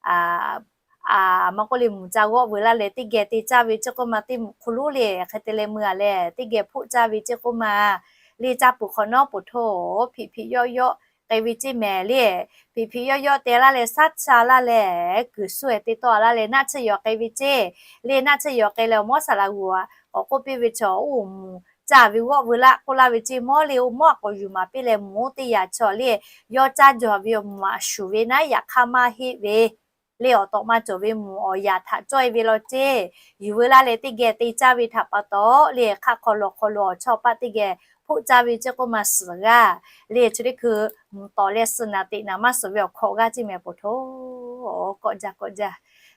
a ma k'oˆ le, mvuhˬ caˇ g'awˆ veu laˇ leh teˇ geh te caˇ ve ceˇ k'oˆ ma, teˇ mvuhˬ hk'oˆ lonˉ le. Hk'e te leh meuˇ a leh teˇ geh hpoˆ caˇ ve ceˇ k'oˆ ma le. Caˇ peuˬ hk'awꞈ nawˉ poˬ htoˇ, hpiꞈ hpiꞈ yawˆ yawˆ k'ai ve ceˇ mehˍ le. Hpiꞈ hpiꞈ yawˆ yawˆ te laˇ leh, saˉ cha laˇ leh, kuiˬ suh-e te tawˆ laˇ leh, naˆ tsuhˇ yawˬ k'ai ve ceˇ le. Naˆ tsuhˇ yawˬ k'ai leh awˬ mawˇ saˍ laꞈ g'uˬ a k'awꞈ k'oˆ piˇ ve chaw, oˇ mvuhˬ caˇ ve g'awˆ veu laˇ k'oˆ laˇ ve ceˇ mawˇ le. Oˇ mawˇ a k'awꞈ yuˬ maˍ piˇ leh mvuhˬ oˇ teˇ yaꞈ chaw le, yawˇ caˇ jaw ve awˬ mvuhˬ a shuˍ ve naˉ, yaꞈ hk'aˇ maˇ heˆ ve le. Awˬ tawꞈ ma cawˬ ve mvuhˬ awˬ yaꞈ htaꞈ cawˇ e ve law ceˇ. Yuˬ veu laˇ leh teˇ geh te caˇ ve htaꞈ pa taw le, hk'aˆ hk'aw lo hk'aw lo awˬ chawˇ paˆ teˇ geh hpoˆ caˇ ve ceˇ k'oˆ ma, suhˍ g'aˇ le. Chi teˇ hkui mvuhˬ tawꞈ leh suh naˍ teꞈ naˍ maˇ suhˍ ve awˬ hkawꞈ g'aˇ ceˇ mehˍ. Poˬ htoˇ, kawˆ jaˇ kawˆ jaˇ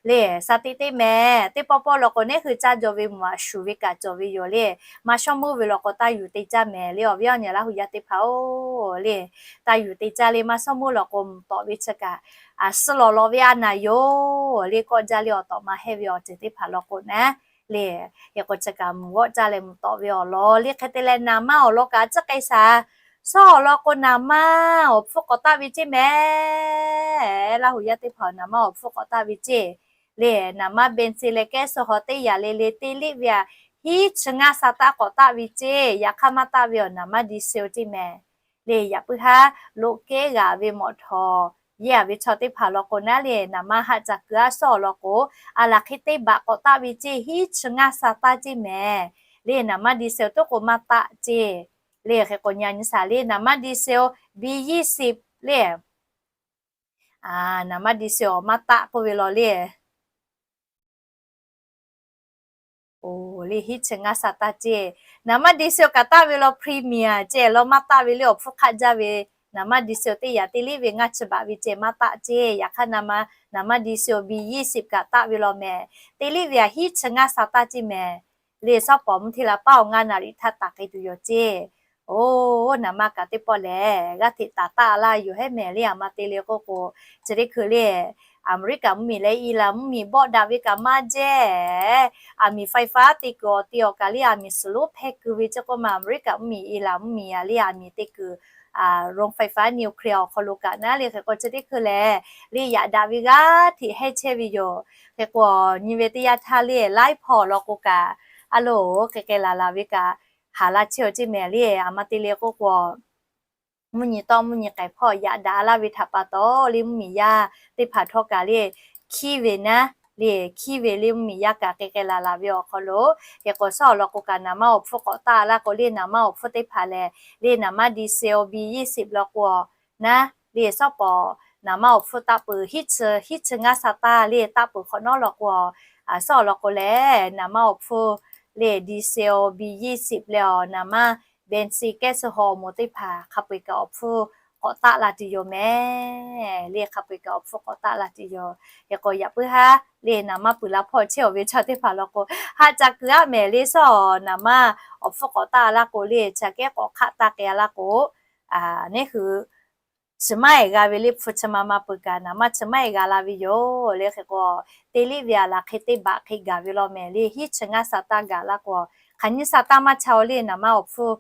le. Sa tiꞈ teˇ mehˍ, teˇ pawˆ pawˆ law k'o neˇ hui caˇ jaw ve mvuhˬ a shuˍ ve kaꞈ cawˬ ve yoˬ le. Maˇ shawˉ meuˇ ve law k'o taˇ yuˬ te caˇ mehˍ le, awˬ viˉ awˬ nyi Laˇ hu yaˇ teˇ hpaˍ-oˬ le. Taˇ yuˬ te caˇ le, maˇ shawˉ meuˇ law k'o mvuhˬ tawꞈ ve chi kaꞈ suh lawˬ lawˬ ve a naˍ yoˬ le. Kawˆ jaˇ le, awˬ tawꞈ ma hehˇ ve awˬ ceuˬ teˇ hpaˍ law k'o naˉ le. Hk'e k'o chi kaꞈ mvuhˬ g'awˆ caˇ leh mvuhˬ tawꞈ ve awˬ lawn le. Hk'e te leh naˍ maˇ awˬ lawn kaꞈ tcuhˉ k'ai shaˍ Shawˉ awˬ lawn k'o, naˍ manˇ awˬ hpfuhˇ k'awꞈ taˆ ve ceˇ mehˍ. Laˇ hu yaˇ teˇ hpaˍ, naˍ manˇ awˬ hpfuhˇ k'awꞈ taˆ ve ceˇ. Le, naˍ manˇ เบนซิน leh แก๊สโซฮอล์ teˇ yanˇ le le te liˆ ve aꞈ, hiˉ chi ngaˇ sa taˇ k'awꞈ taˆ ve ceˇ. Yaꞈ hk'aˇ maˇ taˆ ve awˬ naˍ manˇ ดีเซล ceˇ mehˍ. Le, yaꞈ puiˉ haˉ loꞈ kehˉ g'aꞈ ve mawꞈ htawˍ yehˇ a ve chaw teˇ hpaˍ law k'o naˉ le, naˍ manˇ haˆ ca kuiˬ aˉ shawˉ awˬ lawn k'o, aˬ laˬ hk'e teˇ baꞈ k'awꞈ taˆ ve ceˇ, hiˉ chi ngaˇ sa taˇ ceˇ mehˍ. Le, naˍ manˇ ดีเซล toˉ k'o maˇ taˆ ceˇ. Le, hk'e k'o nyi sa le, naˍ manˇ ดีเซล บียี่สิบ le, naˍ manˇ ดีเซล awˬ maˇ taˆ k'oˆ ve law le. Oˬ, le hiˉ chi ngaˇ sa taˇ ceˇ. Naˍ manˇ ดีเซล kaꞈ taˆ ve law, Premier ceh law maˇ taˆ ve le, awˬ hpfuhˇ hk'aˆ jaˇ ve naˍ manˇ ดีเซล teˇ yanˇ te liˆ ve ngaˇ chi baꞈ ve ceh maˇ taˆ ceˇ. Yaꞈ hk'aˇ naˍ manˇ, naˍ manˇ ดีเซล บียี่สิบ kaꞈ taˆ ve law mehˍ. Te liˆ ve aꞈ hiˉ chi ngaˇ sa taˇ ceˇ mehˍ. Le, shawˉ pawˍ mvuhˇ hteˇ la paˉ awˬ ngaˇ naˍ riꞈ htaˇ taˍ k'ai tuˬ yoˬ ceˇ. Oˬ, naˍ manˇ kaꞈ teˇ pawˆ lehˬ g'aˇ hteꞈ taˍ taˆ laˇ yoˬ hehˉ mehˍ le. Aˬ ma te le k'oˆ k'o, chi teˇ hkui le, Aˍmeˍriˆkaꞈ mvuhˇmiˬ leh Iˉraˍn mvuhˇmiˬ bawˆ daꞈ ve kaꞈ maˇ jehˇ. Aˬ miˍ ไฟฟ้า te kuiˬ awˬ te awˬ kaꞈ le, aˬ miˍ suhˍ lonˉ hpehˇ kuiˬ ve ceˇ k'oˆ ma, Aˍmeˍriˆkaꞈ mvuhˇmiˬ, Iˉraˍn mvuhˇmiˬ aꞈ le, aˬ miˍ te kuiˬ โรงไฟฟ้านิวเคลียร์ awˬ hk'aw lo kaꞈ naˉ le. Hk'e k'o chi teˇ hkui lehˬ le, yaꞈ daꞈ ve g'aˇ hteꞈ hehˇ chehˇ ve yoˬ. Hk'e k'o, nyi ve teˇ yanˇ htaˇ le, laiˉ hpawˇ awˬ lawn k'o kaꞈ, a loˬ hk'e k'ai laˬ laˬ ve kaꞈ haˍ la chehˇ aw ceˇ mehˍ le. Aˬ ma te le k'oˆ k'o, mvuhˇ nyi tawˆ mvuhˇ nyi k'ai hpawˇ yaꞈ daꞈ laˇ ve htaꞈ pa taw le, mvuhˇmiˬ yaˇ teˇ hpaˍ htawˇ kaꞈ le, hkiˇ ve naˉ le, hkiˇ ve le mvuhˇmiˬ yaˇ kaꞈ hk'e k'ai laˬ laˬ ve awˬ hk'aw lo, hk'e k'o shawˉ awˬ lawn k'o kaꞈ naˍ manˇ awˬ hpfuhˇ k'awꞈ taˆ laˇ k'o le, naˍ manˇ awˬ hpfuhˇ teˇ hpaˍ lehˬ le, naˍ manˇ ดีเซล บียี่สิบ law k'o naˉ le, shawˉ pawˍ naˍ manˇ awˬ hpfuhˇ taˆ peuˬ hiˉ chi, hiˉ chi ngaˇ sa taˇ le taˆ peuˬ hk'awꞈ nawˉ law k'o, shawˉ awˬ lawn k'o lehˬ naˍ manˇ awˬ hpfuhˇ le ดีเซล บียี่สิบ leh awˬ naˍ manˇ เบนซิน แก๊สโซฮอล์ awˬ moˍ teˇ hpaˍ hk'a peu-eˬ kaꞈ awˬ hpfuhˇ k'awꞈ taˆ la tuˬ yoˬ mehˍ le. Hk'a peu-eˬ kaꞈ awˬ hpfuhˇ k'awꞈ taˆ la tuˬ yoˬ. Hk'e k'o yaꞈ puiˉ haˉ le, naˍ manˇ peuˬ la hpawˇ chehˇ awˬ ve chaw teˇ hpaˍ law k'o, haˆ ca kuiˬ aˉ mehˍ le. Shawˉ naˍ manˇ awˬ hpfuhˇ k'awꞈ taˆ laˇ k'o le, chi aꞈ kehˉ k'awꞈ hk'aˆ taˇ k'ai laˇ k'o, neˉ hui chi maˇ eˬ g'a ve le, hpu chi ma ma peuˬ kaꞈ naˍ manˇ chi maˇ eˬ g'a la ve yoˬ le. Hk'e k'o, te liˆ ve aˬ laˬ hk'e teˇ baꞈ hk'e gaˬ ve law mehˍ le, hiˉ chi ngaˇ sa taˇ gaˬ laˇ k'o, hk'aˬ nyiˇ sa taˇ maˇ cha le, naˍ manˇ awˬ hpfuhˇ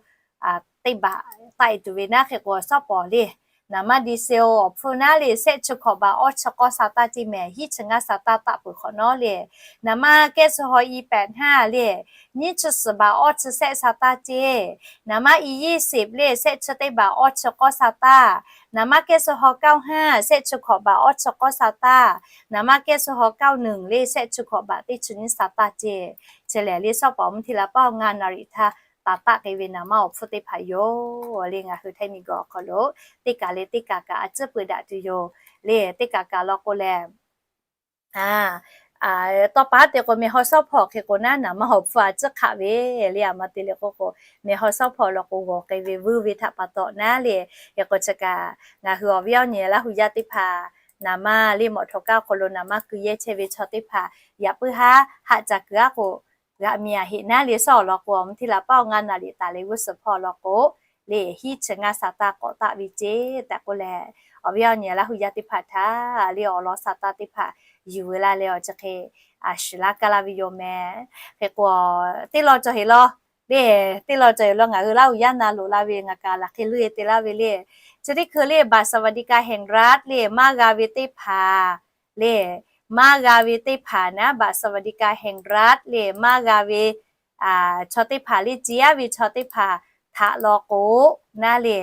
teˇ baꞈ taˆ e tuˬ ve naˉ. Hk'e k'o shawˉ pawˍ le, naˍ manˇ ดีเซล awˬ hpfuhˇ naˉ le, shehˆ chi hkawꞈ baꞈ awˇ chi k'awˇ sa taˇ ceˇ mehˍ, hiˉ chi ngaˇ sa taˆ taˆ peuˬ hk'awꞈ nawˉ le. Naˍ manˇ แก๊สโซฮอล์ อีแปดห้า le, nyiˇ chi suhˍ baꞈ awˇ chi shehˆ sa taˇ ceˇ. Naˍ manˇ อียี่สิบ le, shehˆ chi teˇ baꞈ awˇ chi k'awˇ sa taˇ. Naˍ manˇ แก๊สโซฮอล์ เก้าห้า shehˆ chi hkawꞈ baꞈ awˇ chi k'awˇ sa taˇ. Naˍ manˇ แก๊สโซฮอล์ เก้าหนึ่ง le, shehˆ chi hkawꞈ baꞈ teˇ chi nyiˇ sa taˇ ceˇ. Chi lehˬ le, shawˉ pawˍ mvuhˇ hteˇ la paˉ awˬ ngaˇ naˍ riꞈ htaˇ taˍ taˆ k'ai ve naˍ manˇ awˬ hpfuhˇ teˇ hpaˍ yoˬ le. Ngaˬ hui htaiˇ miˬguiˬ awˬ hk'aw lo teˇ kaˬ leh teˇ kaˬ kaꞈ a ciˉ peuˬ daꞈ tuˬ yoˬ le. Teˇ kaˬ kaꞈ law k'o lehˬ, tawˇ pa te k'o mehˬ haw shawˉ hpawˍ hk'e k'o naˉ, naˍ manˇ awˬ hpfuhˇ a ciˉ hk'aˆ ve le. Aˬ ma te le k'oˆ k'o, mehˬ haw shawˉ hpawˍ law k'o g'awˬ k'ai ve vuiˇ ve htaꞈ pa taw naˉ le. Hk'e k'o chi kaꞈ ngaˬ hui awˬ viˉ awˬ nyi Laˇ hu yaˇ teˇ hpaˍ naˍ manˇ le mawꞈ htawꞈ kaˇ awˬ hk'aw lo naˍ manˇ keu yehˇ chehˇ ve chaw teˇ hpaˍ yaꞈ puiˉ haˉ haˆ ca kuiˬ aˉ k'o, g'aꞈ miˬ aꞈ heꞈ naˉ le. Shawˉ awˬ lawn k'o mvuhˇ hteˇ la paˉ awˬ ngaˇ naˍ riꞈ taˍ leh g'uˇ suhˍ hpawˇ law k'o le, hiˉ chi ngaˇ sa taˇ k'awꞈ taˆ ve ceˇ tehꞈ k'oˆ leh, awˬ viˉ awˬ nyi Laˇ hu yaˇ teˇ hpaˍ htaꞈ le awˬ lawn sa taˇ teˇ hpaˍ yuˬ ve laˇ leh awˬ chi hk'e shiˍ laˇ kaˇ laˇ ve yoˬ mehˍ. Hk'e k'o teˇ law cawˬ heˍ law le, teˇ law cawˬ heˍ law ngaˬ hui Laˇ hu yaˇ na loꞈ la ve ngaˬ kaꞈ laˬ hk'e leuˇ e te laˇ ve le. Chi teˇ hkui le บัตรสวัสดิการแห่งรัฐ le maˇ g'a ve teˇ hpaˍ le, maˇ g'a ve teˇ hpaˍ naˉ บัตรสวัสดิการแห่งรัฐ le maˇ g'a ve chaw teˇ hpaˍ le, ceˇ aˉ ve chaw teˇ hpaˍ htaꞈ law k'o naˉ le,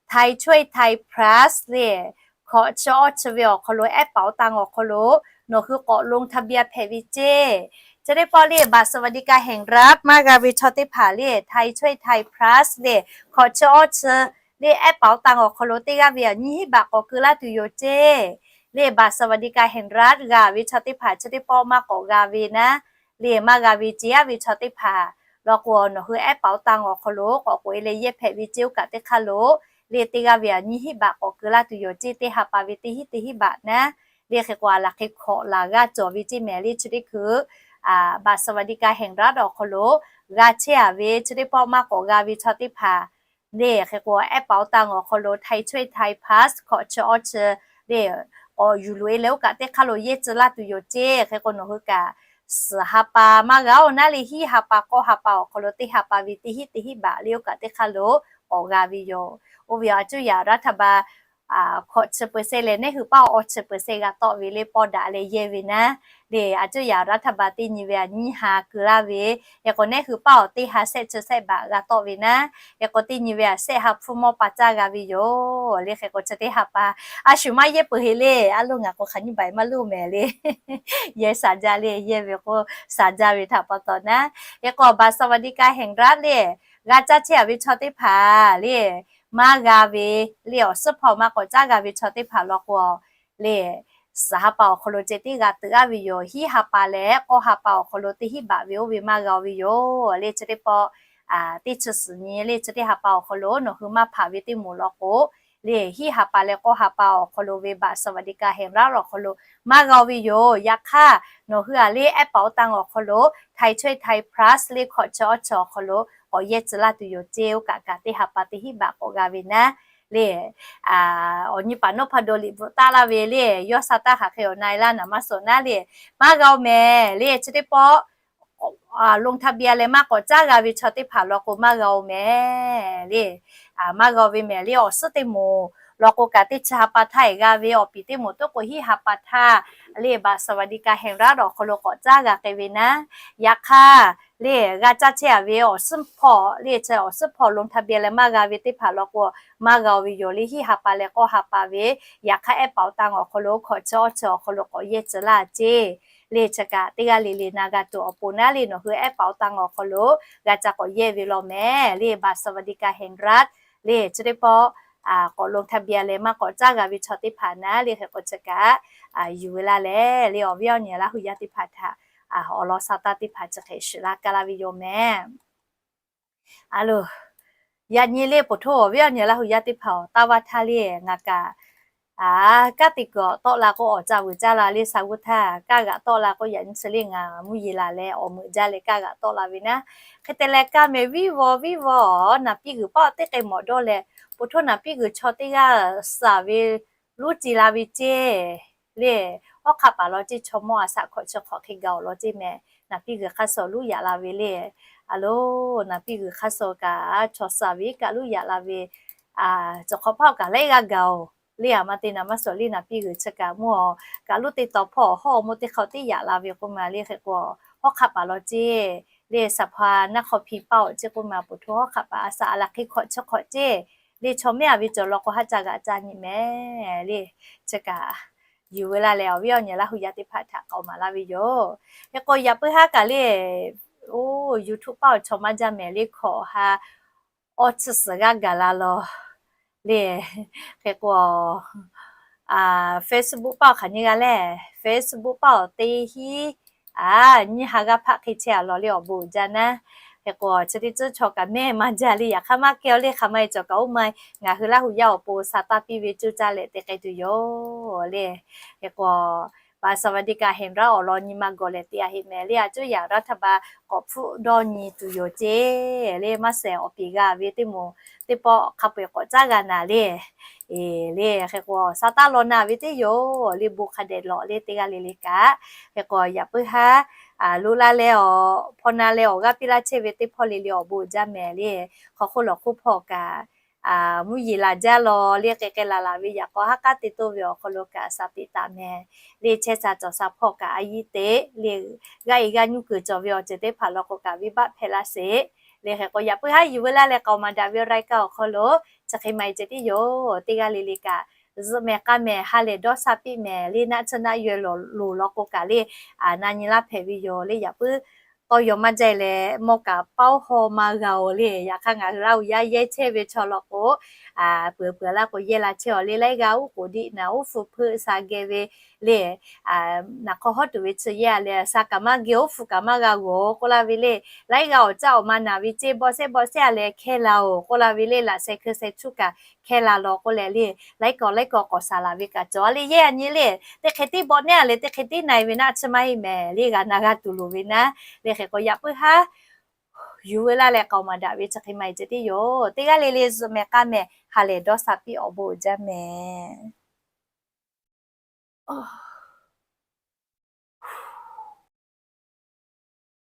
Thai Choice Thai Plus le hkawꞈ chi awˇ chi ve awˬ hk'aw lo แอปเป๋าตัง awˬ hk'aw lo nawˬ hui k'awꞈ ลงทะเบียน hpehꞈ ve ceˇ. Chi teˇ pawˆ le บัตรสวัสดิการแห่งรัฐ maˇ g'a ve chaw teˇ hpaˍ le Thai Choice Thai Plus le hkawꞈ chi awˇ chi le แอปเป๋าตัง awˬ hk'aw lo teˇ g'aˇ ve aꞈ nyiˇ hinˉ baꞈ k'awꞈ keu laˇ tuˬ yoˬ ceˇ. Le บัตรสวัสดิการแห่งรัฐ g'a ve chaw teˇ hpaˍ chi teˇ pawˆ maˇ k'awꞈ g'a ve naˉ le, maˇ g'a ve ceˇ aˉ ve chaw teˇ hpaˍ law k'o nawˬ hui แอปเป๋าตัง awˬ hk'aw lo k'awꞈ k'oꞈ e leh yehˇ hpehꞈ ve ceˇ. Oˇ kaꞈ teˇ hk'aˇ lo le teˇ g'aˇ ve aꞈ nyiˇ hinˉ baꞈ k'awꞈ keu laˇ tuˬ yoˬ ceˇ. Teˇ ha pa ve teˇ hinˉ teˇ hinˉ baꞈ naˉ le. Hk'e k'o aˬ laˬ hk'e hkawꞈ laˬ g'a cawˬ ve ceˇ mehˍ le. Chi teˇ hkui บัตรสวัสดิการแห่งรัฐ awˬ hk'aw lo g'a chehˇ aˍ ve chi teˇ pawˆ maˇ k'awꞈ g'a ve chaw teˇ hpaˍ le, hk'e k'o แอปเป๋าตัง awˬ hk'aw lo Thai Choice Thai Plus hkawꞈ chi awˇ chi le k'awꞈ yuˬ loꞈ e leh oˇ kaꞈ teˇ hk'aˇ lo yehˇ tcuh laˇ tuˬ yoˬ ceˇ. Hk'e k'o nawˬ hui kaꞈ suhˍ ha pa maˇ g'a oˇ naˉ le, hiˉ ha pa k'awˇ ha pa awˬ hk'aw lo teˇ ha pa ve teˇ hinˉ teˇ hinˉ baꞈ le oˇ kaꞈ teˇ hk'aˇ lo k'awꞈ g'a ve yoˬ. Oˇ ve a cuˇ yaꞈ รัฐบาล hkawꞈ chi เปอร์เซ็นต์ leh nehˉ hui paˇ awˬ chi เปอร์เซ็นต์ g'a tawˆ ve le pawˇ daꞈ leh yehˇ ve naˉ le, a cuˇ yaꞈ รัฐบาล teˇ nyi ve a nyiˇ ha keu laˇ ve, hk'e k'o nehˉ hui paˇ awˬ teˇ ha shehˆ chi shehˆ baꞈ g'a tawˆ ve naˉ, hk'e k'o teˇ nyi ve a shehˆ ha hpfuhˇ mawˇ pa caˇ g'a ve yoˬ le. Hk'e k'o chi teˇ ha pa a shu maˇ yehˇ peuˬ heˆ le, a loˇ ngaˬ k'o hk'aˬ nyiˇ baꞈ maˇ loˇ mehˍ le. Yehˇ sha jaˇ le, yehˇ ve k'o sha jaˇ ve htaꞈ pa taw naˉ, hk'e k'o บัตรสวัสดิการแห่งรัฐ le g'a caˇ chehˇ a ve chaw teˇ hpaˍ le maˇ g'a ve le, awˬ suhˉ hpawˇ maˇ k'awꞈ caˉ g'a ve chaw teˇ hpaˍ law k'o le, suhˍ ha pa awˬ hk'aw lo ceh tiˉ g'a teuꞈ aˉ ve yoˬ. Hiˉ ha pa leh k'awˇ ha pa awˬ hk'aw lo teˇ hinˉ baꞈ ve oˇ ve maˇ g'a ve yoˬ le. Chi teˇ pawˆ teˇ chi suhˍ nyi le, chi teˇ ha pa awˬ hk'aw lo nawˬ hui maˇ hpaꞈ ve teˇ moˍ law k'o le, hiˉ ha pa leh k'awˇ ha pa awˬ hk'aw lo ve บัตรสวัสดิการแห่งรัฐ awˬ hk'aw lo maˇ g'a ve yoˬ. Yaꞈ hk'aˇ nawˬ hui a le แอปเป๋าตัง awˬ hk'aw lo ไทยช่วยไทย Plus le hkawꞈ chi awˇ chi awˬ hk'aw lo k'awꞈ yehˇ tcuh laˇ tuˬ yoˬ ceˇ. Oˇ kaꞈ kaꞈ teˇ ha pa teˇ hinˉ baꞈ k'awꞈ g'a ve naˉ le. Awˬ nyi paˍ nawˉ hpa do liꞈ bvuhꞈ taˆ laˇ ve le, yawˇ sha taˇ hk'aˬ hk'e awˬ na e laˇ naˍ maˇ suhˍ naˉ le, maˇ g'a oˬ mehˍ le. Chi teˇ pawˆ ลงทะเบียน leh maˇ k'awꞈ caˉ g'a ve chaw teˇ hpaˍ law k'o maˇ g'a oˬ mehˍ le. Maˇ g'a oˬ ve mehˍ le. Awˬ suhˉ teˇ moˍ law k'o kaꞈ teˇ chi ha pa htaˇ e g'a ve, awˬ piˍ teˇ moˍ toˉ k'o hiˉ ha pa htaˇ le บัตรสวัสดิการแห่งรัฐ awˬ hk'aw lo k'awꞈ caˉ g'a k'ai ve naˉ. Yaꞈ hk'aˇ le g'a caˇ chehˇ a ve awˬ suhˉ hpawˇ le, chi awˬ suhˉ hpawˇ ลงทะเบียน leh maˇ g'a ve teˇ hpaˍ law k'o maˇ g'a oˬ ve yoˬ le. Hiˉ ha pa leh k'awˇ ha pa ve, yaꞈ hk'aˇ แอปเป๋าตัง awˬ hk'aw lo hkawꞈ chi awˇ chi awˬ hk'aw lo k'awꞈ yehˇ tcuh laˇ ceˇ le. Chi kaꞈ teˇ g'aˇ le le na g'a tuˬ awˬ pon naˉ le, nawˬ hui แอปเป๋าตัง awˬ hk'aw lo g'a ca k'awꞈ yehˇ ve law mehˍ le. บัตรสวัสดิการแห่งรัฐ le chi teˇ pawˆ k'awꞈ ลงทะเบียน leh maˇ k'awꞈ caˉ g'a ve chaw teˇ hpaˍ naˉ le, hk'e k'o chi kaꞈ yuˬ ve laˇ leh le, awˬ viˉ awˬ nyi Laˇ hu yaˇ teˇ hpaˍ htaꞈ awˬ lawn sha taˇ teˇ hpaˍ chi hk'e shiˍ laˇ kaˇ laˇ ve yoˬ mehˍ. A loˬ, yaꞈ nyi le poˬ htoˇ awˬ viˉ awˬ nyi Laˇ hu yaˇ teˇ hpaˍ awˬ taˇ vaˇ htaˇ le ngaˬ kaꞈ, a, kanˉ te kuiˬ awˬ tawˆ la k'o awˬ ca vuiˬ caˇ la le, sha g'uˇ htaˇ kanˉ g'aꞈ tawˆ la k'o yaꞈ nyi chi le ngaˬ mvuhˇ yeˬ laˬ leh awˬ meuꞈ jaˇ leh kanˉ g'aꞈ tawˆ la ve naˉ. Hk'e te leh kaˇ meh viˉ vawˇ viˉ vawˇ, naˍ piˇ g'uiˬ paˆ teˇ k'ai mawꞈ dawˇ leh, poˬ htoˇ naˍ piˇ g'uiˬ chaw teˇ g'aˇ suhˍ ve luˇ ci la ve ceˇ le. Hawˉ hk'aˆ paˍ law ceˇ, chaw mawˇ a shaꞈ hkawꞈ chi hk'awꞈ hk'e gaˬ awˬ lawn ceˇ mehˍ. Naˍ piˇ g'uiˬ hk'aˇ suh luˇ yaꞈ la ve le. A loˬ, naˍ piˇ g'uiˬ hk'aˇ suh kaꞈ chaw suhˍ ve kaꞈ luˇ yaꞈ la ve, cawˬ hk'awꞈ hpaˇ kaꞈ laiˉ g'aˇ gaˬ oˬ le. A ma te naˍ maˇ suhˍ le, naˍ piˇ g'uiˬ chi kaꞈ mvuhˇ awˬ kaꞈ luˇ teˇ taw hpawˇ awˬ hawˉ awˬ mawˇ teˇ hk'aw teˇ yaꞈ la ve k'oˆ ma le. Hk'e k'o hawˉ hk'aˆ paˍ law ceˇ le, saˍ hpaˍ naˆ hk'aw hpiˇ paˆ awˬ ceˇ k'oˆ ma, poˬ htoˇ hawˉ hk'aˆ paˍ a shaꞈ a la hk'e hkawꞈ chi hk'awꞈ ceˇ le, chaw mehˉ a ve cawˬ law k'o haˉ ca g'aꞈ ca nyi mehˍ le. Chi kaꞈ yuˬ ve laˇ leh awˬ viˉ awˬ nyi Laˇ hu yaˇ teˇ hpaˍ htaꞈ k'aoˍ maˍ laˇ ve yoˬ. Hk'e k'o yaꞈ puiˉ haˉ kaꞈ le, oˬ, YouTube paˆ awˬ chaw maˇ jaˇ mehˍ le, hkawꞈ ha awˇ chi suhˍ g'aˇ gaˬ la law le. Hk'e k'o Facebook paˆ awˬ hk'aˬ nyi g'a le, Facebook paˆ awˬ teˇ hinˉ, a, nyiˇ ha g'aˇ hpaˆ hk'e chehˇ a law le awˬ bon uiˍ jaˇ naˉ. Hk'e k'o chi teˇ tcuhˇ chaw kaꞈ mehˆ maˇ jaˇ le, yaꞈ hk'aˇ maˇ kehˬ aw le, hk'aˬ ma e cawˬ kaꞈ oˇ ma ngaˬ hui Laˇ hu yaˇ awˬ pon sha taˇ piˇ ve cuˇ caˇ leh te k'ai tuˬ yoˬ le. Hk'e k'o บัตรสวัสดิการแห่งรัฐ awˬ lawn nyi ma gawˬ leh te a heˆ mehˍ le, a cuˇ yaꞈ รัฐบาล k'awꞈ hpfuhˆ dawˇ nyi tuˬ yoˬ ceˇ le. Maˇ shehˍ awˬ piˍ g'a ve teˇ moˍ teˇ pawˆ hk'a peu-eˬ k'awꞈ caˉ g'a naˍ le. Eˬ le, hk'e k'o sha taˇ law na ve teˇ yoˬ le, bon hk'a dehꞈ lawꞈ le teˇ g'aˇ le le kaꞈ. Hk'e k'o yaꞈ puiˉ haˉ, a, loꞈ la leh awˬ hpaw na leh awˬ g'aˇ piˇ laˇ chehˇ ve teˇ hpawˇ le le awˬ bon uiˍ jaˇ mehˍ le. Hk'aw hk'oˆ lawˬ hk'oˆ hpawˇ kaꞈ, a, mvuhˇ yeˬ laˬ jaˇ law le, k'ai k'ai laˬ laˬ ve yaꞈ k'aw haˉ k'aˉ te toˇ ve awˬ hk'aw lo kaꞈ sha teꞈ taˍ mehˍ le. Chehˇ sha cawˬ sha hpawˇ kaꞈ a yiˇ teꞈ le, g'aˇ e g'aˇ nyuˇ kuiˬ cawˬ ve awˬ ceuˬ teˇ hpaˍ law k'o kaꞈ venˇ baˆ hpehꞈ laˇ sheˍ le. Hk'e k'o yaꞈ puiˉ haˉ yuˬ ve laˇ leh k'aoˍ maˍ daꞈ ve รายการ awˬ hk'aw lo chi hk'e ma e ceh tiˉ yoˬ. Teˇ g'aˇ le le kaꞈ zuhꞈ mehˍ k'aˇ mehˍ ha lehˬ dawˇ sha piˇ mehˍ le. Naˆ tsuhˇ naˆ yaweh lawˬ loˬ law k'o kaꞈ le, a, na nyi laˇ hpehꞈ ve yoˬ le. Yaꞈ puiˉ tawˇ yaw maˇ jaˇ leh mawˇ kaꞈ paoˉ haw maˇ g'a oˬ le. Yaꞈ hk'aˇ ngaˬ hui Laˇ hu yaˇ yehˇ chehˇ ve chaw law k'o, a, peuˬ peuˬ laˇ k'o yehˇ la chehˇ awˬ le. Laiˉ g'aˇ uˉ k'oˍ diˆ naˍ uˉ hpu hpeuˆ sha geh ve le. Naˍ hk'aw hawˉ tuˬ ve chi yehˇ a leh sha kaꞈ maˇ geh, uˉ hpu kaꞈ maˇ g'a g'awˬ k'oˆ laˇ ve le. Laiˉ g'aˇ awˬ caˇ awˬ ma naˍ ve ceˇ bawˆ sehˉ bawˆ sehˉ a leh hkehˇ la oˬ k'oˆ laˇ ve le. Laꞈ sheh hkui sheh chuˇ kaꞈ hkehˇ la law k'oˆ leh le, laiˉ kaw laiˉ kaw k'awꞈ shaˍ laˬ ve kaꞈ cawˬ a le. Yehˇ a nyi le, teˇ hk'e tiˉ bawˆ nehˉ a leh teˇ hk'e tiˉ na e ve naˆ tsuhˇ maˇ heˆ mehˍ le. G'a na g'a tuˬ loˍ ve naˉ le. Hk'e k'o yaꞈ puiˉ haˉ yuˬ ve laˇ leh k'aoˍ maˍ daꞈ ve chi hk'e ma e ceh tiˉ yoˬ. Teˇ g'aˇ le le zuhꞈ mehˍ k'aˇ mehˍ ha lehˬ dawˇ sha piˇ awˬ bon uiˍ jaˇ mehˍ.